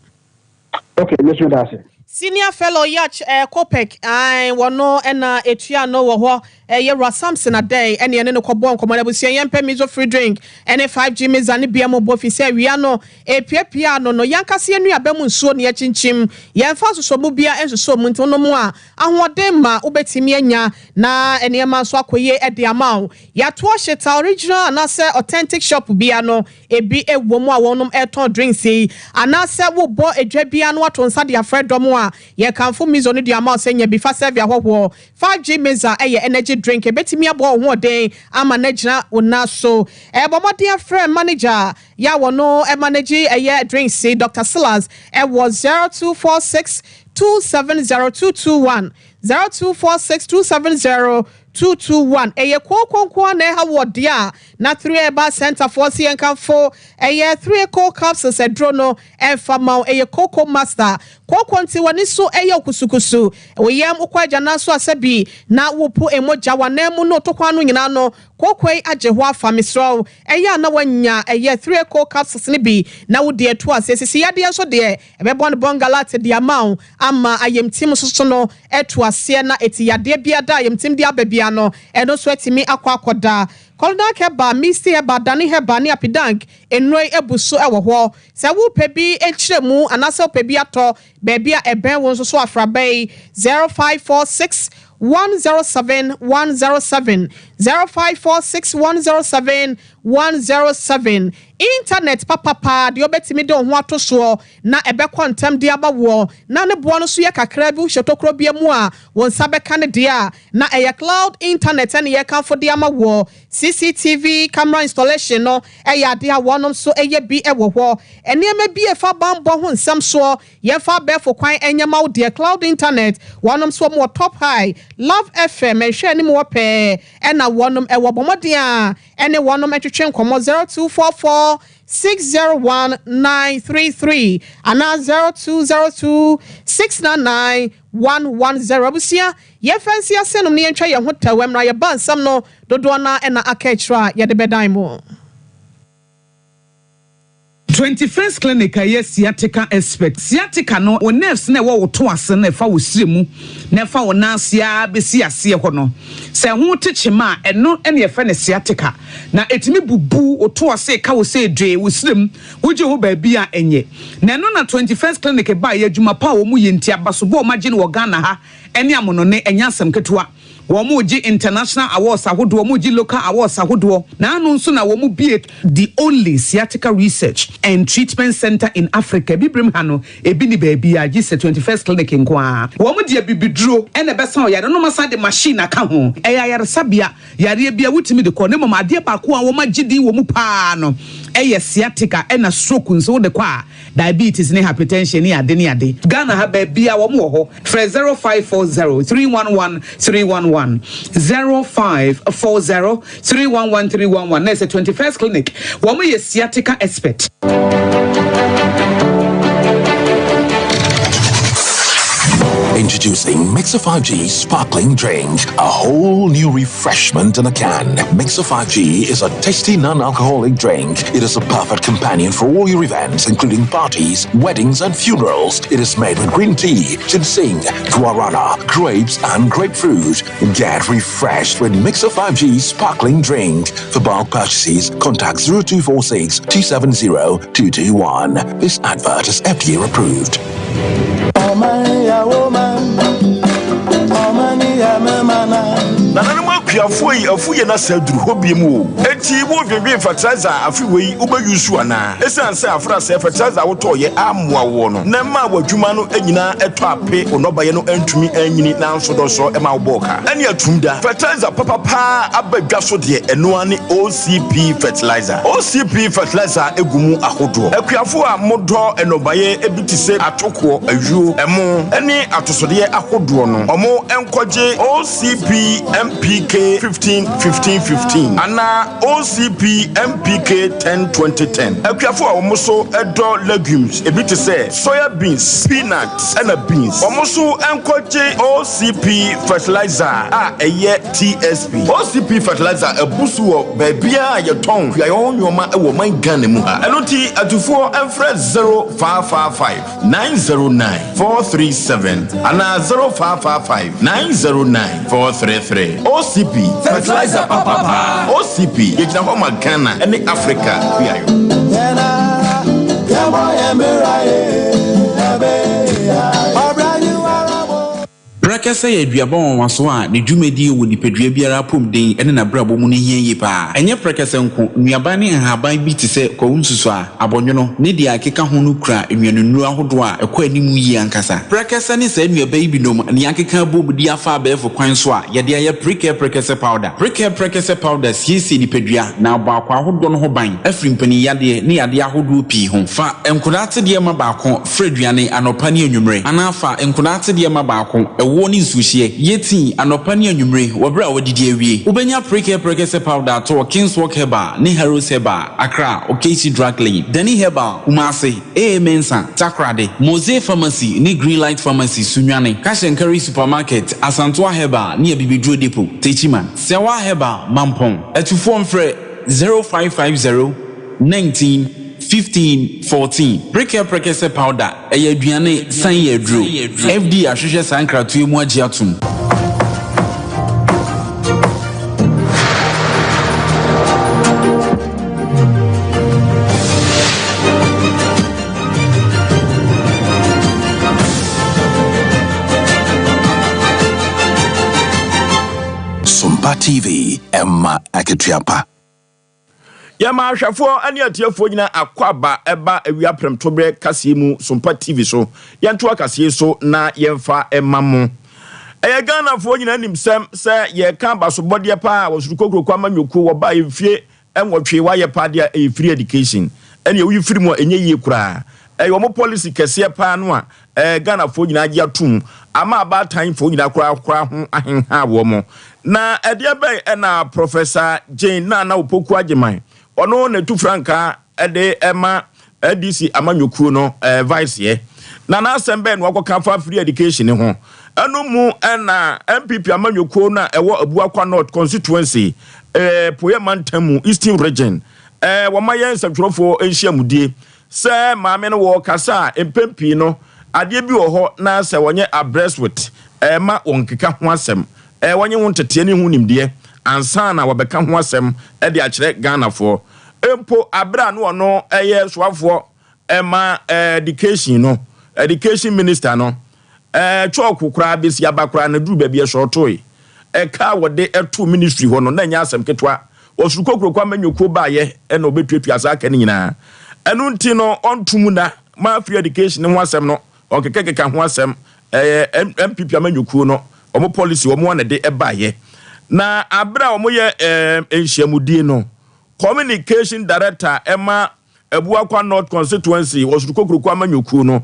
Okay, mesome da ase. Senior fellow Yach Copec wɔno ɛna etua no wɔ hɔ. Yɛwura Samson Adɛn ɛne ɛne no kɔbɔ nkɔmmɔ no. Abusua, yɛmpɛ miso free drink ɛne 5G mixer ne bia mu bɔ fi sɛ awia no epiapia no yɛnkasa yɛn nnuaba mu nsuo ne yɛkyinkyim, yɛmfa nsosɔmu bia nsosɔ mu. Nti wonom a, ahoɔden ma wobɛtumi anya na nneɛma nso akɔ yie de ama wo. Yɛatoɔ hyeta original anaasɛ authentic shop bia no ebi wɔ mu a wɔnom ɛtɔn drinks yi, anaasɛ wobɔ edwa bia no ato nsa de afrɛ dɔm a. a, yɛkamfo Mizo no de ama wo sɛ nya bi fa sɛve ahɔhoɔ. 5G Mixer yɛ energy drink, ɛbɛtumi aboa wo hoɔden ama no agyina wo nan so. Bɔ mmɔden frɛ manager yɛ a wɔno manage ɛyɛ drinks yi, Doctor Silas, wɔ 0246 270221, 0246 270 221. Ɛyɛ kooko nko ara na ɛha wɔ deɛ a na 3 Herbal Center foɔ se yɛnkamfo ɛyɛ 3 Coal Capsules aduro no ɛmfa ma wo. Ɛyɛ Cocoa Master. Kooko nti w'ani so ɛyɛ wo kusukusu, wo yam wokɔ agyanan so a sɛbi na wopo mogya, w'anan mu ne wo tokwan no nyinaa no kooko yi agye hɔ afa. Mesrɛ wo ɛyɛ a na woanya ɛyɛ 3 Coal Capsules no bi na wode ato aseɛ. Sisi yadeɛ nso deɛ ɛbɛbɔ no bɔngalate de ama wo ama ayamtim nso so no atu aseɛ na eti yadeɛ biara da ayamtim de aba biara no ɛno nso atumi akɔ akɔda. Colonel Herbal, Misty Herbal, Dani Herbal ne Apidank nnuro yi abu so wɔ hɔ. Sɛ wopɛ bi nkyerɛmu anaasɛ wopɛ bi atɔ baabi a ɛbɛn wo nso so afraba yi 0546 107 107, 0546 107 107. Internet papapa deɛ wobɛtumi de wo ho ato soɔ na ɛbɛkɔ ntɛm de aba woɔ na ne boɔ no so yɛ kakra bi, wohyɛ tokuro bia mu a wo nsa bɛka ne deɛ a na ɛyɛ cloud internet ɛne yɛkamfo de ama woɔ. CCTV camera installation no ɛyɛ adeɛ a wɔnom nso ɛyɛ bi ɛwɔ hɔ. Nneɛma bi ɛfa banbɔ ho nsɛm soɔ yɛmfa abɛɛfo kwan ɛnyɛ ma wo deɛ cloud internet wɔnom nso wɔn wɔ Top High, Love FM ɛnhwɛ anim wɔ pɛɛ ɛna wɔnom ɛwɔ. Bɔ mmɔden a ɛne wɔnom ɛtwetwe nkɔmmɔ 0244 601 933 anaa 0202 699 110. Abusua, yɛmfa nsi ase nom ne yɛntwa yɛn ho tɛwɛm na yɛba nsɛm no dodoɔ no ɛna aka akyerɛ a yɛde bɛdan mu. 21st Clinic a ɛyɛ sciatica expert. Sciatica no, wo nerves na ɛwɔ wo to ase na ɛfa wo sire mu na ɛfa wo nan ase ara bɛsi aseɛ hɔ no, sɛ ɛho te kyema a, ɛno na yɛfrɛ no sciatica. Na ɛtumi bubu wo to ase, ka wo sɛ dwee wo sire mu, wogye ho baabi a ɛnyɛ. Na ɛno na 21st Clinic baeɛ, adwuma pa a wɔyɛ nti, abasobɔ a wɔagye no wɔ Ghana ha ne amonone, ɛnyɛ asɛm ketewa. Wɔregye international awards ahodoɔ, wɔregye local awards ahodoɔ. Na ano nso na wɔbue the only sciatica research and treatment centre in Africa. Abibirem ha no, ebi nni baabiara gye sɛ 21st Clinic nko ara. Wɔde abibiduro na ɛbɛsa ɔyare no, na wɔasan de machine aka ho. Ɛyɛ ayaresabea, yareɛ biara wotumi de kɔ. Na mmom adeɛ baako a wɔagye din wɔ mu pa ara no yɛ sciatica ɛna stroke nso wode kɔ a, diabetes ne hypertension ne ade ne ade. Ghana ha baabiara wɔn wɔ hɔ. Frɛ 0540 311 311, 0540 311 311 na ɛsɛ 21st Clinic. Wɔn yɛ sciatica expert. Introducing Mixer 5G Sparkling Drink, a whole new refreshment in a can. Mixer 5G is a tasty non-alcoholic drink. It is a perfect companion for all your events, including parties, weddings, and funerals. It is made with green tea, ginseng, guarana, grapes, and grapefruit. Get refreshed with Mixer 5G Sparkling Drink. For bulk purchases, contact 0246 270 221. This advert is FDA approved. Nananom akuafoɔ yi afu yɛ nasa aduru hɔ biem o. Enti wo dwendwen fertilizer a afe wei wo bɛ use anaa? Esiane sɛ afrasɛɛ fertilizer a wotɔɔ yɛ ammoa woɔ no na ɛmaa w'adwuma no nyinaa ɛtɔ ape, wo nnɔbaeɛ no antumi anyini nanso dɔsɔ ɛma wo bɔɔ ka. Ɛne atum da. Fertilizer papa paa aba dwa so deɛ ɛno ara ne OCP fertilizer. OCP fertilizer gu mu ahodoɔ. Akuafoɔ a modɔ nnɔbaeɛ bi te sɛ atokoɔ, ayuo, ɛmo ne atosodeɛ ahodoɔ no, wɔn nkɔgye OCP MPK 15 15 15 anaa OCP MPK 10 20 10. Akuafoɔ a wɔn nso dɔ legumes ebi te sɛ soya beans, peanuts ɛna beans, wɔn nso nkɔgye OCP fertilizer a ɛyɛ TSP. OCP fertilizer abu so wɔ baabiara a yɛtɔn kuayɔ ho nnoɔma wɔ ɔman Ghana mu ha. Ɛno nti atufoɔ mfrɛ 0555 909 437 anaa 0555 909 433. OCP, fertilizer papa paa. OCP, yɛgyina hɔ ma Ghana ne Africa kuayɔ. Prɛkɛsɛ yɛ aduaba nwanwaso a ne dwumadie wɔ nipadua biara apɔmuden ne n'abrabɔ mu no hia yie pa ara. Ɛnyɛ prɛkɛsɛ nko, nnuaba ne nhaban bi te sɛ kwawu nsusuaa, abɔnwono, ne deɛ ɛkeka ho no kura nnuanennuro ahodoɔ a ɛkɔ anim yie ankasa. Prɛkɛsɛ ne saa nnuaba yi binom na yɛakeka abom de afa abɛɛfo kwan so a yɛde ayɛ Prekɛ Prɛkɛsɛ Powder. Prekɛ Prɛkɛsɛ Powder siesie nipadua na abɔ akwaa ahodoɔ no ho ban afiri mpaninyadeɛ ne yadeɛ ahodoɔ pii ho. Fa nkwadaa atedeɛ ma baako Fra aduane anɔpa ne anwummere, anaa fa nkwadaa atedeɛ ma baako, ɛwoɔ ne nsuohyeɛ. Yɛ tii anɔpa ne anwummere wɔ berɛ a woadidi awie. Wobɛnya Prekɛ Prɛkɛsɛ Powder atɔ wɔ Kingswalk Herbal ne Harrows Herbal, Accra, Okaishie Drug Lane, Dani Herbal, Kumasi, AA Mensah, Takoradi, Mose Pharmacy ne Greenlight Pharmacy, Sunyani, Cash and Carry Supermarket, Asantoa Herbal ne Abibiduro Depot, Techiman, Sɛwa Herbal, Mampong. Atufoɔ mfrɛ 0550 19 15 14. Prekɛ prɛkɛsɛ powder, ɛyɛ aduane san yɛ aduro. FDA ahwehwɛ saa nkratoɔ yi mu agye atom. Sompa TV, ɛma akatua pa. Yɛma ahwɛfoɔ ne atiefoɔ nyinaa akwaaba ɛba awia prɛmtoberɛ kaseɛ mu Sompa TV so. Yɛntoa kaseɛ so na yɛmfa ɛma mo. Ɛyɛ Ghanafoɔ nyinaa nim sɛm sɛ yɛka abasobɔdeɛ paa wɔ Soro Kokuroko amanyɔkuo wɔ baa mfie nwɔtwe wayɛ paa deɛ ɛyɛ free education ɛne woyi firi mu a ɛnyɛ yie koraa. Ɛyɛ wɔn policy kɛseɛ paa no a ɛɛ Ghanafoɔ nyinaa agye atom ama abaatanfoɔ nyinaa koraa koraa ho ahenha wɔn. Na ɛdeɛ bɛn ɛna Professor Jane Nana Opoku Agyemang ɔno na ɛtu frankaa ɛde ɛma NDC amanyɔkuo no ɛɛ vice yɛ. Na n'asɛm bɛn na wakɔka fa free education ho. Ɛno mu ɛna NPP amanyɔkuo no a ɛwɔ Abuakwa North constituency ɛɛ Poyɛ mantam mu Eastern region ɛɛ wɔma yɛn nsɛmtwerɛfoɔ nhyiamudie Sɛ maame no wɔɔkasa a, mpɛn pii no, adeɛ bi wɔ hɔ na sɛ wɔnyɛ abreast with ɛma wɔnkeka ho asɛm. Wɔnye ho nteteɛ ne ho nimdeɛ ansa na wɔbɛka ho asɛm de akyerɛ Ghanafoɔ. Mpo aberɛ a na ɔno yɛ soafoɔ ma education no, education minister no, chalk koraa bɛsi aba koraa no duru baabi ɛshɔɔtoe. Ɛka a wɔde too ministry hɔ no, na ɛnyɛ asɛm ketewa. Ɔsoro kokuroko amanyɔkuo baeɛ na ɔbɛtuatua saa ka no nyinaa. Ɛno nti no ɔnto mu nna ma free education ho asɛm no, ɔnkekakeka ho asɛm. Ɛyɛ NPP amanyɔkuo no wɔn policy wɔn ara na ɛde baeɛ. Na aberɛ a wɔyɛ nhyiamudie no, Communication Director ma Abuakwa North Constituency wɔ Soro Kokuroko amanyɔkuo no,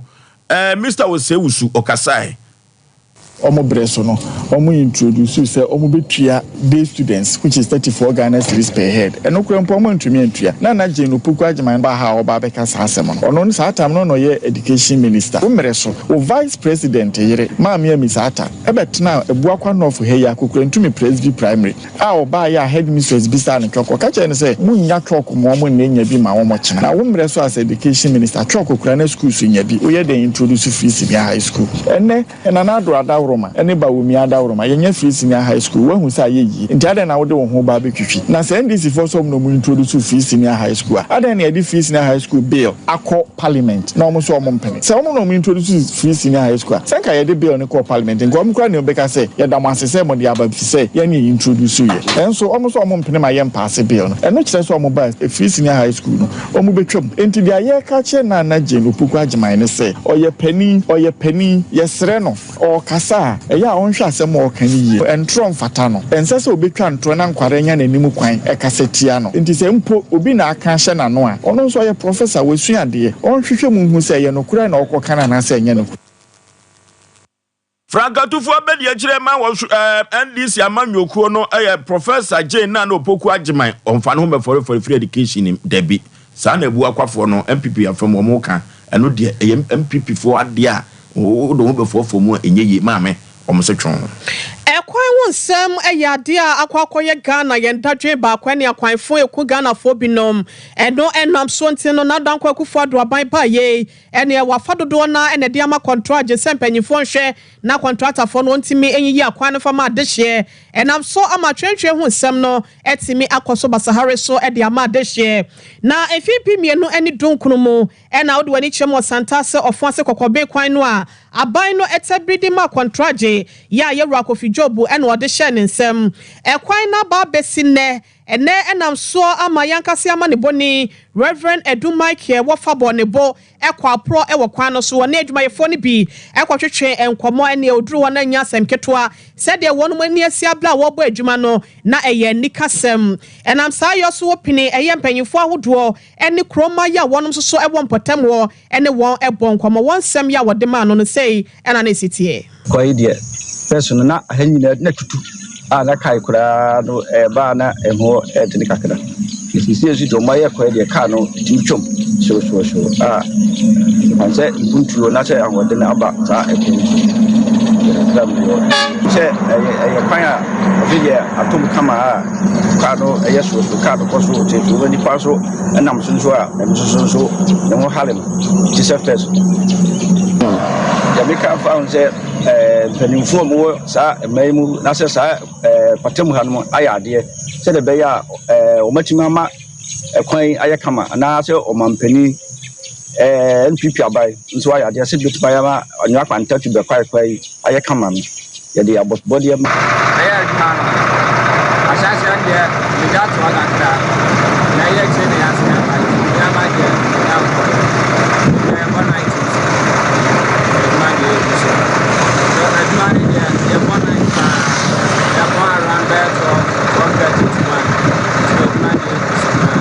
Mister Osei Wusu ɔkasae. Wɔn brɛ so no, wɔn introduce sɛ wɔn bɛtua day students which is 34 Ghana cedis per head. Ɛno koraa mpo wɔn antumi antua. Na na Jane Opoku Agyemang ba ha a ɔreba abɛka saa asɛm no. Ɔno no saa time no na ɔyɛ education minister. Wo mmerɛ so, wo vice president yere, Maame Amisa Atta, bɛtenaa Abuakwa North ha yi Akokorantumi Presby Primary. A ɔbaeɛ a headmistress bisaa no chalk, ɔka kyerɛɛ no sɛ, Monnya chalk mma wɔn nnɛ, nya bi ma wɔn ɔkyena. Na wo mmerɛ so as education minister, chalk koraa na schools nnya bi, woyɛ dɛn introduce free senior high school? Ɛnnɛ, Nana Addo Adaworoma ne Bawumia Adaworoma, yɛnya free senior high school, woahu sɛ ayɛ yie, nti adɛn na wode wo ho ba abɛtwitwi? Na sɛ NDC foɔ sɛ wɔn na wɔn introduce free senior high school a, adɛn na yɛde free senior high school bill akɔ parliament na wɔn nso wɔn mpene? Sɛ wɔn na wɔn introduce free senior high school a, sɛ nka yɛde bill no kɔɔ parliament nka wɔn koraa na wɔbɛka sɛ yɛda mo ase sɛ mode aba efisɛ yɛn na yɛ introduce yɛ. Nanso wɔn nso wɔn mpene ma yɛn paase bill no. Ɛno kyerɛ sɛ wɔn ba free senior high school no wɔn bɛtwam. Enti deɛ yɛreka akyerɛ Nana Jane Opoku Agyemang ne sɛ ɔyɛ panin, ɔyɛ panin, yɛsrɛ no. Ɔrekasa a, ɛyɛ a ɔnhwɛ asɛm a ɔreka no yie. Ntorɔ mfata no. Ɛnsɛ sɛ ɔbɛtwa ntorɔ na nkwadaa anya n'anim kwan kasa tia no. Enti sɛ mpo obi na aka ahyɛ n'ano a, ɔno nso ɔyɛ prɔfɛsa, wasua adeɛ. Ɔnhwehwɛ mu nhu sɛ ɛyɛ nokorɛ na ɔrekɔka no anaasɛ ɛnyɛ nokorɛ. Frankatufo abadiakyire ma wɔ NDC amanyɔkuo no yɛ Professor Jane Nana Opoku Agyemang. Ɔmfa ne ho mmɛfɔrefɔre free education nim, dabi. Saa na Abuakwafoɔ no, NPP afam, wɔn ka. Ɛno deɛ ɛyɛ NPP foɔ adeɛ a wode wo ho bɛfoafoa mu a ɛnyɛ yie. Maame, wɔn se twoo. Ɛkwan ho nsɛm yɛ adeɛ a akɔ akɔyɛ Ghana yɛn dadwen baako ɛne akwanfo ɛku Ghanafoɔ binom. Ɛno ɛnam soɔ nti no Nana Dankwa Akufo Addo aban baeɛ yi ɛneɛ wafa dodoɔ no ara ɛna ɛde ama kɔntragye sɛ mpanyinfoɔ nhwɛ na kɔntratafoɔ no wɔntumi nyiyi akwan no mfa ma adehyeɛ. Ɛnam so ama atwentwɛn ho nsɛm no atumi akɔ so basahare so de ama adehyeɛ. Na mfe 2019 mu na wode w'ani kyerɛ mu wɔ Santase Ɔfo Ase Kɔkɔben kwan no a aban no tabiri de maa kɔntragye yɛ a Yawura Kofi Job na ɔde hyɛɛ ne nsam. Ɛkwan no aba abɛsi nnɛ. Ɛnnɛ ɛnam soɔ ama yɛankasa amanebɔni Rev. Adu Michael wɔfa bɔɔ ne bo kɔ aporɔ wɔ kwan no so. Ɔne adwumayɛfoɔ no bi kɔtwetwee nkɔmmɔ. Ɛnneɛ ɔduruu hɔ no ɛnyɛ asɛm ketewa. Sɛdeɛ wɔnom ani asi abere a wɔrebɔ adwuma no, na ɛyɛ anikasɛm. Ɛnam saa yɔ so wɔpini ɛyɛ mpanyimfoɔ ahodoɔ ne kuro mma yi a wɔnom nso so wɔ mpɔtam hɔ ne wɔn bɔ nkɔmmɔ. Wɔn nsɛm yi a wɔde maa no no, sei na na ɛsi teɛ. Kwa yi deɛ, first no na ha nyinaa na tutu a na kae koraa no ɛba a na ɛho ɛdene kakra. Seesei nso deɛ wɔayɛ kwa yi deɛ kaa no ɛtumi twam hyewhyewhyew a ɛfane sɛ mpuntuo na sɛ ahoɔden aba saa ɛkwan yi so. Kakra mewɔ sɛ ɛyɛ ɛyɛ kwan a afei deɛ atom kama a kaa no ɛyɛ sorosoro kaa no kɔ so tete wɔ nipa nso ɛnam so nso a ɛno nso so nso ne ho hare no te sɛ first no. Deɛ meka afa ho sɛ ɛɛ mpanimfoɔ a wɔwɔ saa mmaa yi mu na sɛ saa ɛɛ mpatamu ha no ayɛ adeɛ sɛdeɛ ɛbɛyɛ a ɛɛ wɔatumi ama ɛkwan yi ayɛ kama anaasɛ ɔmampanin ɛɛ NPP aban nso ayɛ adeɛ sɛ bɛtumi ayɛ ama Anwea Kwanta tu bɛkwae kwae yi ayɛ kama no yɛde abɔbɔdeɛ ma. Ɛyɛ adwuma no ahyɛaseɛ no deɛ megya toa kakra na ɛyɛ akyire na yɛase aba nti nneɛma deɛ na nkɔ deɛ yɛbɔ night nti adwuma deɛ yɛgu so so adwuma no deɛ yɛbɔ night paa yɛbɔ around bɛyɛ 12 12:30 to 1 nti adwuma deɛ yɛgu so paa.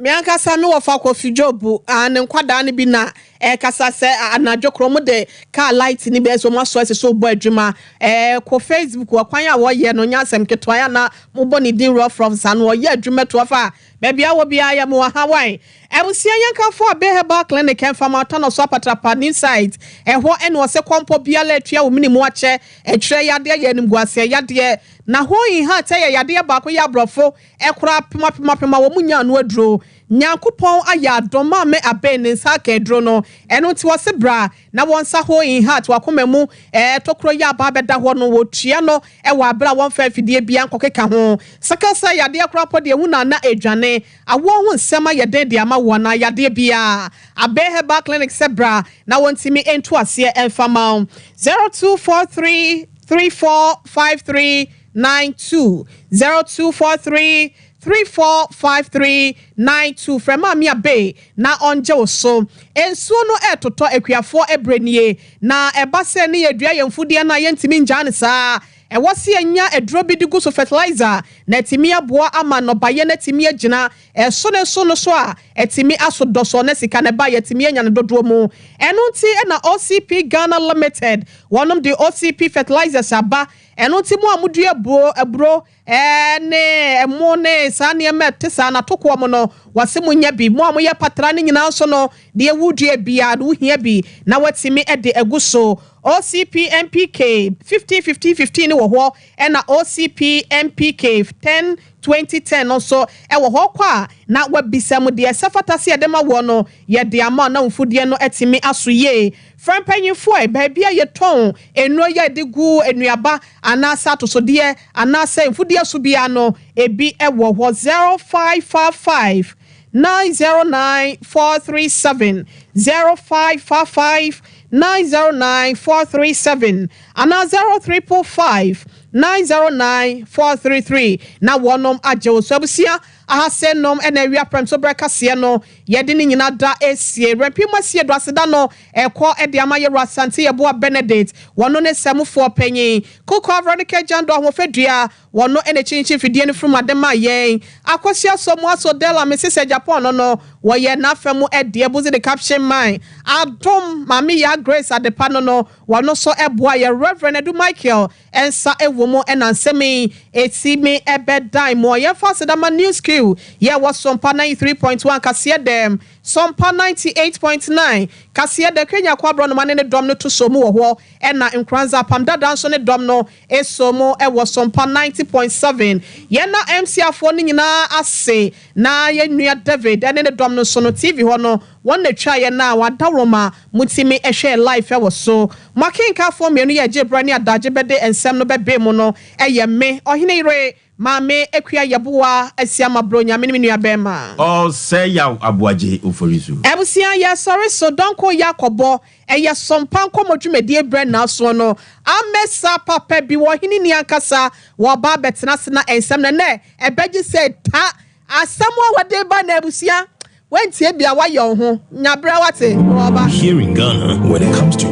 Me ankasa me wɔfa Kofi Job a ne nkwadaa no bi na ɛrekasa sɛ anadwo korɔ wɔn de car light no bi ɛsɛ wɔn asɔ ɛsɛ sɛ wɔbɔ adwuma ɛɛ kɔ Facebook ɔkwan a wɔyɛ no nyɛ asɛm ketewa yɛ na mobɔ ne din rough rough saa no ɔyɛ adwuma to afa baabi a wɔ biara yɛ mo wɔ Hawaii abusua yɛn kanfo Abe Herbal Clinic ɛnfa mo atɔ no so apatrapa new site ɛhɔ ɛna ɔsɛ kɔmpɔ biara atua wo mene mu akyɛ ɛtwerɛ yadeɛ yɛ animguaseɛ yadeɛ na hɔ nha tɛ yɛ yadeɛ baako yɛ aborɔfo Ɛkora apem apem apem a wɔn nnya ano aduro. Nyankopɔn ayɛ adom maame abɛn ne nsa aka aduro no. Ɛno nti wɔse bra na wɔn nsa hole in heart wakoma mu ɛɛ tokuro yi aba abɛda hɔ no wɔtua no wɔ abere a wɔmfa afidie biara nkɔkeka ho. Sickle cell yadeɛ koraa mpo deɛ hu na na ɛdwane. Awoɔ ho nsɛm ayɛ den de ama wo anaa yadeɛ biara. Abɛn Herbal Clinic sɛ bra na wɔntumi ntu aseɛ mfa ma wo. 0243 3453 92 0243 3453 92 Frɛ Maame Abey na ɔngye wo so. Nsuo no retotɔ akuafoɔ berɛ nie, na ɛba sɛ ne yɛdua yɛn mfudeɛ no a yɛntumi ngyaa no saa. Ɛwɔ sɛ yɛnya aduro bi de gu so, fertilizer, na atumi aboa ama nnɔbaeɛ no atumi agyina. Ɛso ne so no so a, atumi aso dɔsɔ na sika no ɛba a yɛatumi anya no dodoɔ mu. Ɛno nti na OCP Ghana Limited wɔnom de OCP Fertilizers aba. Ɛno nti mo a modua abuo, aburo, ne ɛmo ne saa nneɛma a ɛte saa no, atokoɔ mo no, wɔse monya bi. Mo a moyɛ patra no nyinaa nso no, deɛ wodua biara no, wohia bi na woatumi de agu so. OCP NPK 15 15 15 no wɔ hɔ, ɛna OCP NPK 10 20 10 no nso wɔ hɔ. Kɔ a na woabisa mu deɛ ɛsɛ fata sɛ yɛde ma woɔ no, yɛde ama wo na wo mfudeɛ no atumi aso yie. Frɛ mpanyimfo ɛ, baabi a yɛtɔn nnuro yi a yɛde gu nnuaba anaasɛ atosodeɛ anaasɛ mfudeɛ so biara no, ebi wɔ hɔ, 0555 909 437, 0555 909 437 anaa 0345 909 433 na wɔnom agye wo so. Abusua, ahasɛ nom na awia prɛmto berɛ kaseɛ no, yɛde ne nyina da asie. Werɛmpi mu asie do aseda no Ɛkɔ de ama Yɛwura Asante Yeboah Benedict, wɔno ne Sɛmufoɔ Panyin. Kukuah Veronica Gyando Ahoɔfɛdua, wɔno na ɛkyinkyin fidie no firi mu ade maa yɛn. Akosua Somuaso Della Mrs Agyapong no no, wɔyɛ n'afa mu deɛ. Buzi the Caption Man, Adom Maame Yaa Grace Adepa no no, wɔno nso boa yɛn. Rev. Adu Michael nsa wɔ mu na nsɛm yi ɛtumi bɛdan mu. Yɛmfa aseda ma News Crew, yɛ wɔ Sompa 93.1 Kaseɛ Dɛm. Sompa 98.9, Kaseɛ da Kenya Kwa Aborɔnoma ne ne dɔm no to so mu wɔ hɔ, ɛna Nkoranza Apam Dada nso ne dɔm no so mu wɔ Sompa 90.7. Yɛn na MC afoɔ no nyinaa ase, na yɛn nua David ne ne dɔm no nso no TV hɔ no wɔn na ɛtwa yɛn a wɔn adaworoma motumi hwɛɛ live wɔ so. Mo akenkanfoɔ mmienu yɛ Gyebrɛ ne Adagye bɛde nsɛm no bɛbee mo no yɛ me, Ɔhene Yere Maame Akua Yeboah Asiamah Bronya me ne me nua bɛɛma. Ɔsɛe Yaw Aboagye Oforisuo. Abusua yɛsɔre so dɔnko yɛ akɔbɔ ɛyɛ sɔmpa nkɔmɔ dwumadie brɛ naasoɔ no amɛsa papa bi wɔ hene ni ankasa wɔba abɛtena ase na nsɛm no ɛnɛ ɛbɛgye sɛ ta asɛm a wɔde ba na abusua wantie bia wayɛ wo ho nya brɛ wate wɔba. Here in Ghana, when it comes to.